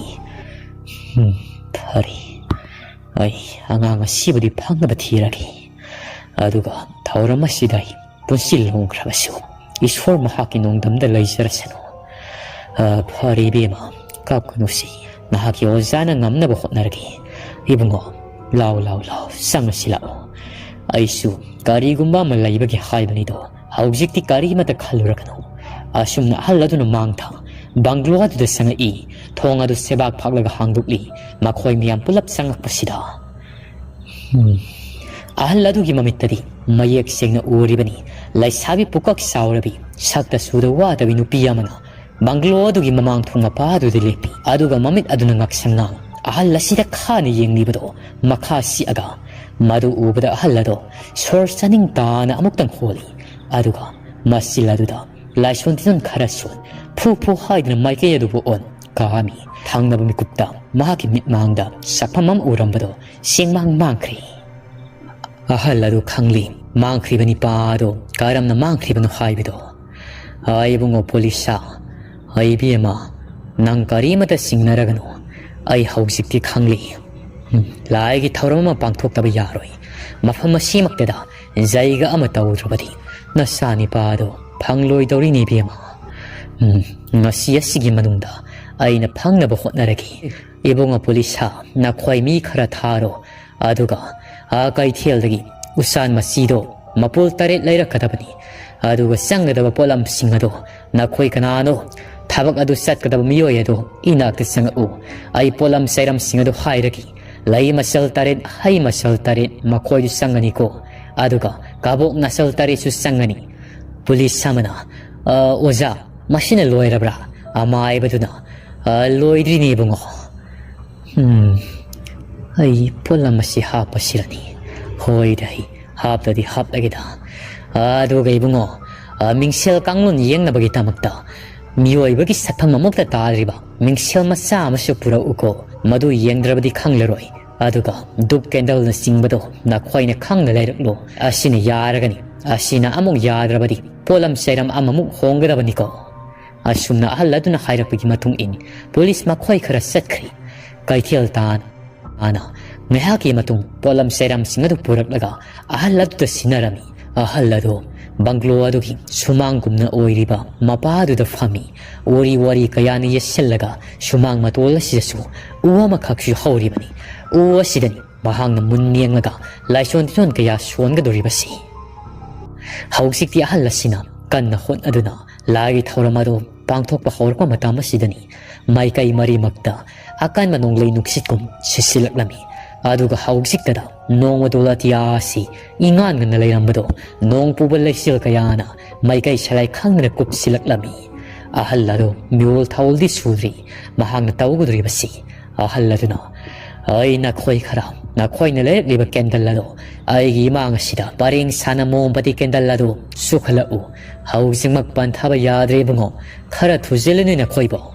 "ꯎꯝ, ꯐꯔꯦ꯫ ꯑꯩ ꯑꯉꯥꯡ ꯑꯁꯤꯕꯨꯗꯤ ꯐꯪꯅꯕ ꯊꯤꯔꯒꯦ꯫ ꯑꯗꯨꯒ ꯊꯧꯔꯝ ꯑꯁꯤꯗ ꯑꯩ ꯄꯨꯟꯁꯤ ꯂꯣꯡꯈ꯭ꯔꯕꯁꯨ ꯏꯁꯣꯔ ꯃꯍꯥꯛꯀꯤ ꯅꯣꯡꯗꯝꯗ ꯂꯩꯖꯔꯁꯅꯨ꯫ ꯑ, ꯐꯔꯦ ꯏꯕꯦꯝꯃ, ꯀꯞꯀꯅꯨꯁꯤ꯫ ꯅꯍꯥꯛꯀꯤ ꯑꯣꯖꯥꯅ ꯉꯝꯅꯕ ꯍꯣꯠꯅꯔꯒꯦ꯫ ꯏꯕꯨꯡꯉꯣ, ꯂꯥꯎ, ꯂꯥꯎ, ꯂꯥꯎ, ꯆꯪꯉꯁꯤ ꯂꯥꯛꯑꯣ꯫ ꯑꯩꯁꯨ ꯀꯔꯤꯒꯨꯝꯕ ꯑꯃ ꯂꯩꯕꯒꯤ ꯍꯥꯏꯕꯅꯤꯗꯣ꯫ ꯍꯧꯖꯤꯛꯇꯤ ꯀꯔꯤꯃꯇ ꯈꯜꯂꯨꯔꯒꯅꯨ"꯫ ꯑꯁꯨꯝꯅ ꯑꯍꯜ ꯑꯗꯨꯅ ꯃꯥꯡꯊ ꯕꯪꯒ꯭ꯂꯣ ꯑꯗꯨꯗ ꯆꯪꯉꯛꯏ꯫ ꯊꯣꯡ ꯑꯗꯨ ꯁꯦꯕꯥꯛ ꯐꯥꯛꯂꯒ ꯍꯥꯡꯗꯣꯛꯂꯤ꯫ ꯃꯈꯣꯏ ꯃꯌꯥꯝ ꯄꯨꯂꯞ ꯆꯪꯉꯛꯄꯁꯤꯗ, ꯎꯝ꯫ ꯑꯍꯜ ꯑꯗꯨꯒꯤ ꯃꯃꯤꯠꯇꯗꯤ ꯃꯌꯦꯛ ꯁꯦꯡꯅ ꯎꯔꯤꯕꯅꯤ꯫ ꯂꯩꯁꯥꯕꯤ ꯄꯨꯀꯛ ꯆꯥꯎꯔꯕꯤ, ꯁꯛꯇ ꯆꯨꯗ ꯋꯥꯗꯕꯤ ꯅꯨꯄꯤ ꯑꯃꯅ ꯕꯪꯒ꯭ꯂꯣ ꯑꯗꯨꯒꯤ ꯃꯃꯥꯡ ꯊꯣꯡ ꯃꯄꯥ ꯑꯗꯨꯗ ꯂꯦꯞꯄꯤ꯫ ꯑꯗꯨꯒ ꯃꯃꯤꯠ ꯑꯗꯨꯅ ꯉꯛꯁꯪ ꯉꯥꯡ ꯑꯍꯜ ꯑꯁꯤꯗ ꯈꯥꯅ ꯌꯦꯡꯂꯤꯕꯗꯣ ꯃꯈꯥ ꯁꯤꯛꯑꯒ, ꯃꯗꯨ ꯎꯕꯗ ꯑꯍꯜ ꯑꯗꯣ ꯁꯣꯔ ꯆꯥꯅꯤꯡ ꯇꯥꯅ ꯑꯃꯨꯛꯇꯪ ꯍꯣꯜꯂꯤ꯫ ꯑꯗꯨꯒ ꯃꯆꯤꯜ ꯑꯗꯨꯗ ꯂꯥꯏꯁꯣꯟ ꯇꯤꯟꯖꯣꯟ ꯈꯔ ꯁꯣꯟ, ꯐꯨ ꯐꯨ ꯍꯥꯏꯗꯨꯅ ꯃꯥꯏꯀꯩ ꯑꯗꯨꯕꯨ ꯑꯣꯟ ꯀꯥꯝꯃꯤ꯫ ꯊꯪꯅꯕ ꯃꯤꯀꯨꯞꯇ ꯃꯍꯥꯛꯀꯤ ꯃꯤꯠꯃꯥꯡꯗ ꯁꯛꯐꯝ ꯑꯃ ꯎꯔꯝꯕꯗꯣ ꯁꯦꯡꯃꯥꯡ ꯃꯥꯡꯈ꯭ꯔꯦ꯫ ꯑꯍꯜ ꯑꯗꯨ ꯈꯪꯂꯤ, ꯃꯥꯡꯈ꯭ꯔꯤꯕ ꯅꯤꯄꯥ ꯑꯗꯨ ꯀꯔꯝꯅ ꯃꯥꯡꯈ꯭ꯔꯤꯕꯅꯣ ꯍꯥꯏꯕꯗꯣ꯫ "ꯑ, ꯏꯕꯨꯡꯉꯣ ꯄꯣꯂꯤꯁꯥ, ꯏꯕꯦꯝꯃ, ꯅꯪ ꯀꯔꯤꯃꯇ ꯆꯤꯡꯅꯔꯒꯅꯨ꯫ ꯑꯩ ꯍꯧꯖꯤꯛꯇꯤ ꯈꯪꯂꯤ꯫ ꯎꯝ, ꯂꯥꯏꯒꯤ ꯊꯧꯔꯝ ꯑꯃ ꯄꯥꯡꯊꯣꯛꯇꯕ ꯌꯥꯔꯣꯏ꯫ ꯃꯐꯝ ꯑꯁꯤꯃꯛꯇꯗ ꯖꯩꯒ ꯑꯃ ꯇꯧꯗ꯭ꯔꯕꯗꯤ ꯅꯆꯥ ꯅꯤꯄꯥ ꯑꯗꯨ ꯐꯪꯂꯣꯏꯗꯧꯔꯤꯅꯦ, ꯏꯕꯦꯝꯃ꯫ ꯎꯝ, ꯉꯁꯤ ꯑꯁꯤꯒꯤ ꯃꯅꯨꯡꯗ ꯑꯩꯅ ꯐꯪꯅꯕ ꯍꯣꯠꯅꯔꯒꯦ꯫ ꯏꯕꯨꯡꯉꯣ ꯄꯨꯂꯤꯁ, ꯅꯈꯣꯏ ꯃꯤ ꯈꯔ ꯊꯥꯔꯣ, ꯑꯗꯨꯒ ꯑꯥ ꯀꯩꯊꯦꯜꯗꯒꯤ ꯎꯆꯥꯟ ꯃꯆꯤꯗꯣ ꯃꯄꯨꯜ ꯇꯔꯦꯠ ꯂꯩꯔꯛꯀꯗꯕꯅꯤ꯫ ꯑꯗꯨꯒ ꯆꯪꯒꯗꯕ ꯄꯣꯠꯂꯝꯁꯤꯡ ꯑꯗꯣ ꯅꯈꯣꯏ ꯀꯅꯥꯅꯣ ꯊꯕꯛ ꯑꯗꯨ ꯆꯠꯀꯗꯕ ꯃꯤꯑꯣꯏ ꯑꯗꯣ ꯏꯅꯥꯛꯇ ꯆꯪꯉꯛꯎ꯫ ꯑꯩ ꯄꯣꯠꯂꯝ ꯆꯩꯔꯝꯁꯤꯡ ꯑꯗꯨ ꯍꯥꯏꯔꯒꯦ꯫ ꯂꯩ ꯃꯆꯜ ꯇꯔꯦꯠ, ꯍꯩ ꯃꯆꯜ ꯇꯔꯦꯠ ꯃꯈꯣꯏꯗꯨ ꯆꯪꯒꯅꯤꯀꯣ꯫ ꯑꯗꯨꯒ ꯀꯕꯣꯛ ꯅꯥꯆꯜ ꯇꯔꯦꯠꯁꯨ ꯆꯪꯒꯅꯤ꯫" ꯄꯨꯂꯤꯁ ꯑꯃꯅ, "ꯑ, ꯑꯣꯖꯥ, ꯃꯁꯤꯅ ꯂꯣꯏꯔꯕ꯭ꯔꯥ?" ꯑꯃꯥꯏꯕꯗꯨꯅ, "ꯑ, ꯂꯣꯏꯗ꯭ꯔꯤꯅꯦ ꯏꯕꯨꯡꯉꯣ꯫ ꯎꯝ, ꯑꯩ ꯄꯣꯠꯂꯝ ꯑꯁꯤ ꯍꯥꯞꯄꯁꯤꯔꯅꯤ꯫ ꯍꯣꯏꯗ, ꯑꯩ ꯍꯥꯞꯇꯗꯤ ꯍꯥꯞꯂꯒꯦꯗ꯫ ꯑꯗꯨꯒ ꯏꯕꯨꯡꯉꯣ, ꯑ, ꯃꯤꯡꯁꯦꯜ ꯀꯥꯡꯂꯣꯟ ꯌꯦꯡꯅꯕꯒꯤꯗꯃꯛꯇ ꯃꯤꯑꯣꯏꯕꯒꯤ ꯁꯛꯐꯝ ꯑꯃꯨꯛꯇ ꯇꯥꯗ꯭ꯔꯤꯕ ꯃꯤꯡꯁꯦꯜ ꯃꯆꯥ ꯑꯃꯁꯨ ꯄꯨꯔꯛꯎꯀꯣ꯫ ꯃꯗꯨ ꯌꯦꯡꯗ꯭ꯔꯕꯗꯤ ꯈꯪꯂꯔꯣꯏ꯫ ꯑꯗꯨꯒ ꯙꯨꯞ ꯀꯦꯟꯗꯜꯅꯆꯤꯡꯕꯗꯣ ꯅꯈꯣꯏꯅ ꯈꯪꯅ ꯂꯩꯔꯛꯂꯣ꯫ ꯑꯁꯤꯅ ꯌꯥꯔꯒꯅꯤ꯫ ꯑꯁꯤꯅ ꯑꯃꯨꯛ ꯌꯥꯗ꯭ꯔꯕꯗꯤ ꯄꯣꯠꯂꯝ ꯆꯩꯔꯝ ꯑꯃꯃꯨꯛ ꯍꯣꯡꯒꯗꯕꯅꯤꯀꯣ꯫" ꯑꯁꯨꯝꯅ ꯑꯍꯜ ꯑꯗꯨꯅ ꯍꯥꯏꯔꯛꯄꯒꯤ ꯃꯇꯨꯡ ꯏꯟ ꯄꯨꯂꯤꯁ ꯃꯈꯣꯏ ꯈꯔ ꯆꯠꯈ꯭ꯔꯤ꯫ ꯀꯩꯊꯦꯜ ꯇꯥꯟꯅ ꯉꯥꯏꯍꯥꯛꯀꯤ ꯃꯇꯨꯡ ꯄꯣꯠꯂꯝ ꯆꯩꯔꯝꯁꯤꯡ ꯑꯗꯨ ꯄꯨꯔꯛꯂꯒ ꯑꯍꯜ ꯑꯗꯨꯗ ꯁꯤꯟꯅꯔꯝꯃꯤ꯫ ꯑꯍꯜ ꯑꯗꯨ ꯕꯪꯒ꯭ꯂꯣ ꯑꯗꯨꯒꯤ ꯁꯨꯃꯥꯡꯒꯨꯝꯅ ꯑꯣꯏꯔꯤꯕ ꯃꯄꯥ ꯑꯗꯨꯗ ꯐꯝꯃꯤ꯫ ꯎꯔꯤ ꯋꯥꯔꯤ ꯀꯌꯥꯅ ꯌꯦꯠꯁꯤꯜꯂꯒ ꯁꯨꯃꯥꯡ ꯃꯇꯣꯜ ꯑꯁꯤꯗꯁꯨ ꯎ ꯑꯃꯈꯛꯁꯨ ꯍꯧꯔꯤꯕꯅꯤ꯫ ꯎ ꯑꯁꯤꯗꯅꯤ ꯃꯍꯥꯛꯅ ꯃꯨꯟ ꯌꯦꯡꯂꯒ ꯂꯥꯏꯁꯣꯟ ꯇꯤꯟꯁꯣꯟ ꯀꯌꯥ ꯁꯣꯟꯒꯗꯧꯔꯤꯕꯁꯤ꯫ ꯍꯧꯖꯤꯛꯇꯤ ꯑꯍꯜ ꯑꯁꯤꯅ ꯀꯟꯅ ꯍꯣꯠꯅꯗꯨꯅ ꯂꯥꯏꯒꯤ ꯊꯧꯔꯝ ꯑꯗꯨ ꯄꯥꯡꯊꯣꯛꯄ ꯍꯧꯔꯛꯄ ꯃꯇꯝ ꯑꯁꯤꯗꯅꯤ ꯃꯥꯏꯀꯩ ꯃꯔꯤꯃꯛꯇ ꯑꯀꯟꯕ ꯅꯣꯡꯂꯩ ꯅꯨꯡꯁꯤꯠꯀꯨꯝ ꯁꯤꯠꯆꯤꯜꯂꯛꯂꯝꯃꯤ꯫ ꯑꯗꯨꯒ ꯍꯧꯖꯤꯛꯇꯗ ꯅꯣꯡꯃꯗꯣꯜ ꯑꯇꯤꯌꯥ ꯑꯁꯤ ꯏꯉꯥꯟ ꯉꯟꯅ ꯂꯩꯔꯝꯕꯗꯣ ꯅꯣꯡ ꯄꯨꯕ ꯂꯩꯆꯤꯜ ꯀꯌꯥꯅ ꯃꯥꯏꯀꯩ ꯁꯂꯥꯏ ꯈꯪꯗꯅ ꯀꯨꯞꯁꯤꯜꯂꯛꯂꯝꯃꯤ꯫ ꯑꯍꯜ ꯑꯗꯨ ꯃꯤꯔꯣꯜ ꯊꯧꯜꯗꯤ ꯁꯨꯗ꯭ꯔꯤ꯫ ꯃꯍꯥꯛꯅ ꯇꯧꯒꯗꯧꯔꯤꯕꯁꯤ, ꯑꯍꯜ ꯑꯗꯨꯅ, "ꯑꯩ ꯅꯈꯣꯏ ꯈꯔ, ꯅꯈꯣꯏꯅ ꯂꯩꯔꯛꯂꯤꯕ ꯀꯦꯟꯗꯜ ꯑꯗꯨ ꯑꯩꯒꯤ ꯏꯃꯥꯡ ꯑꯁꯤꯗ ꯄꯔꯦꯡ ꯁꯥꯅ ꯃꯣꯝꯕꯗꯤ ꯀꯦꯟꯗꯜ ꯑꯗꯨ ꯁꯨꯈꯠꯂꯛꯎ꯫ ꯍꯧꯖꯤꯛꯃꯛ ꯄꯟꯊꯕ ꯌꯥꯗ꯭ꯔꯦ ꯏꯕꯨꯡꯉꯣ꯫ ꯈꯔ ꯊꯨꯖꯤꯜꯂꯨꯅꯦ ꯅꯈꯣꯏꯕꯣ꯫"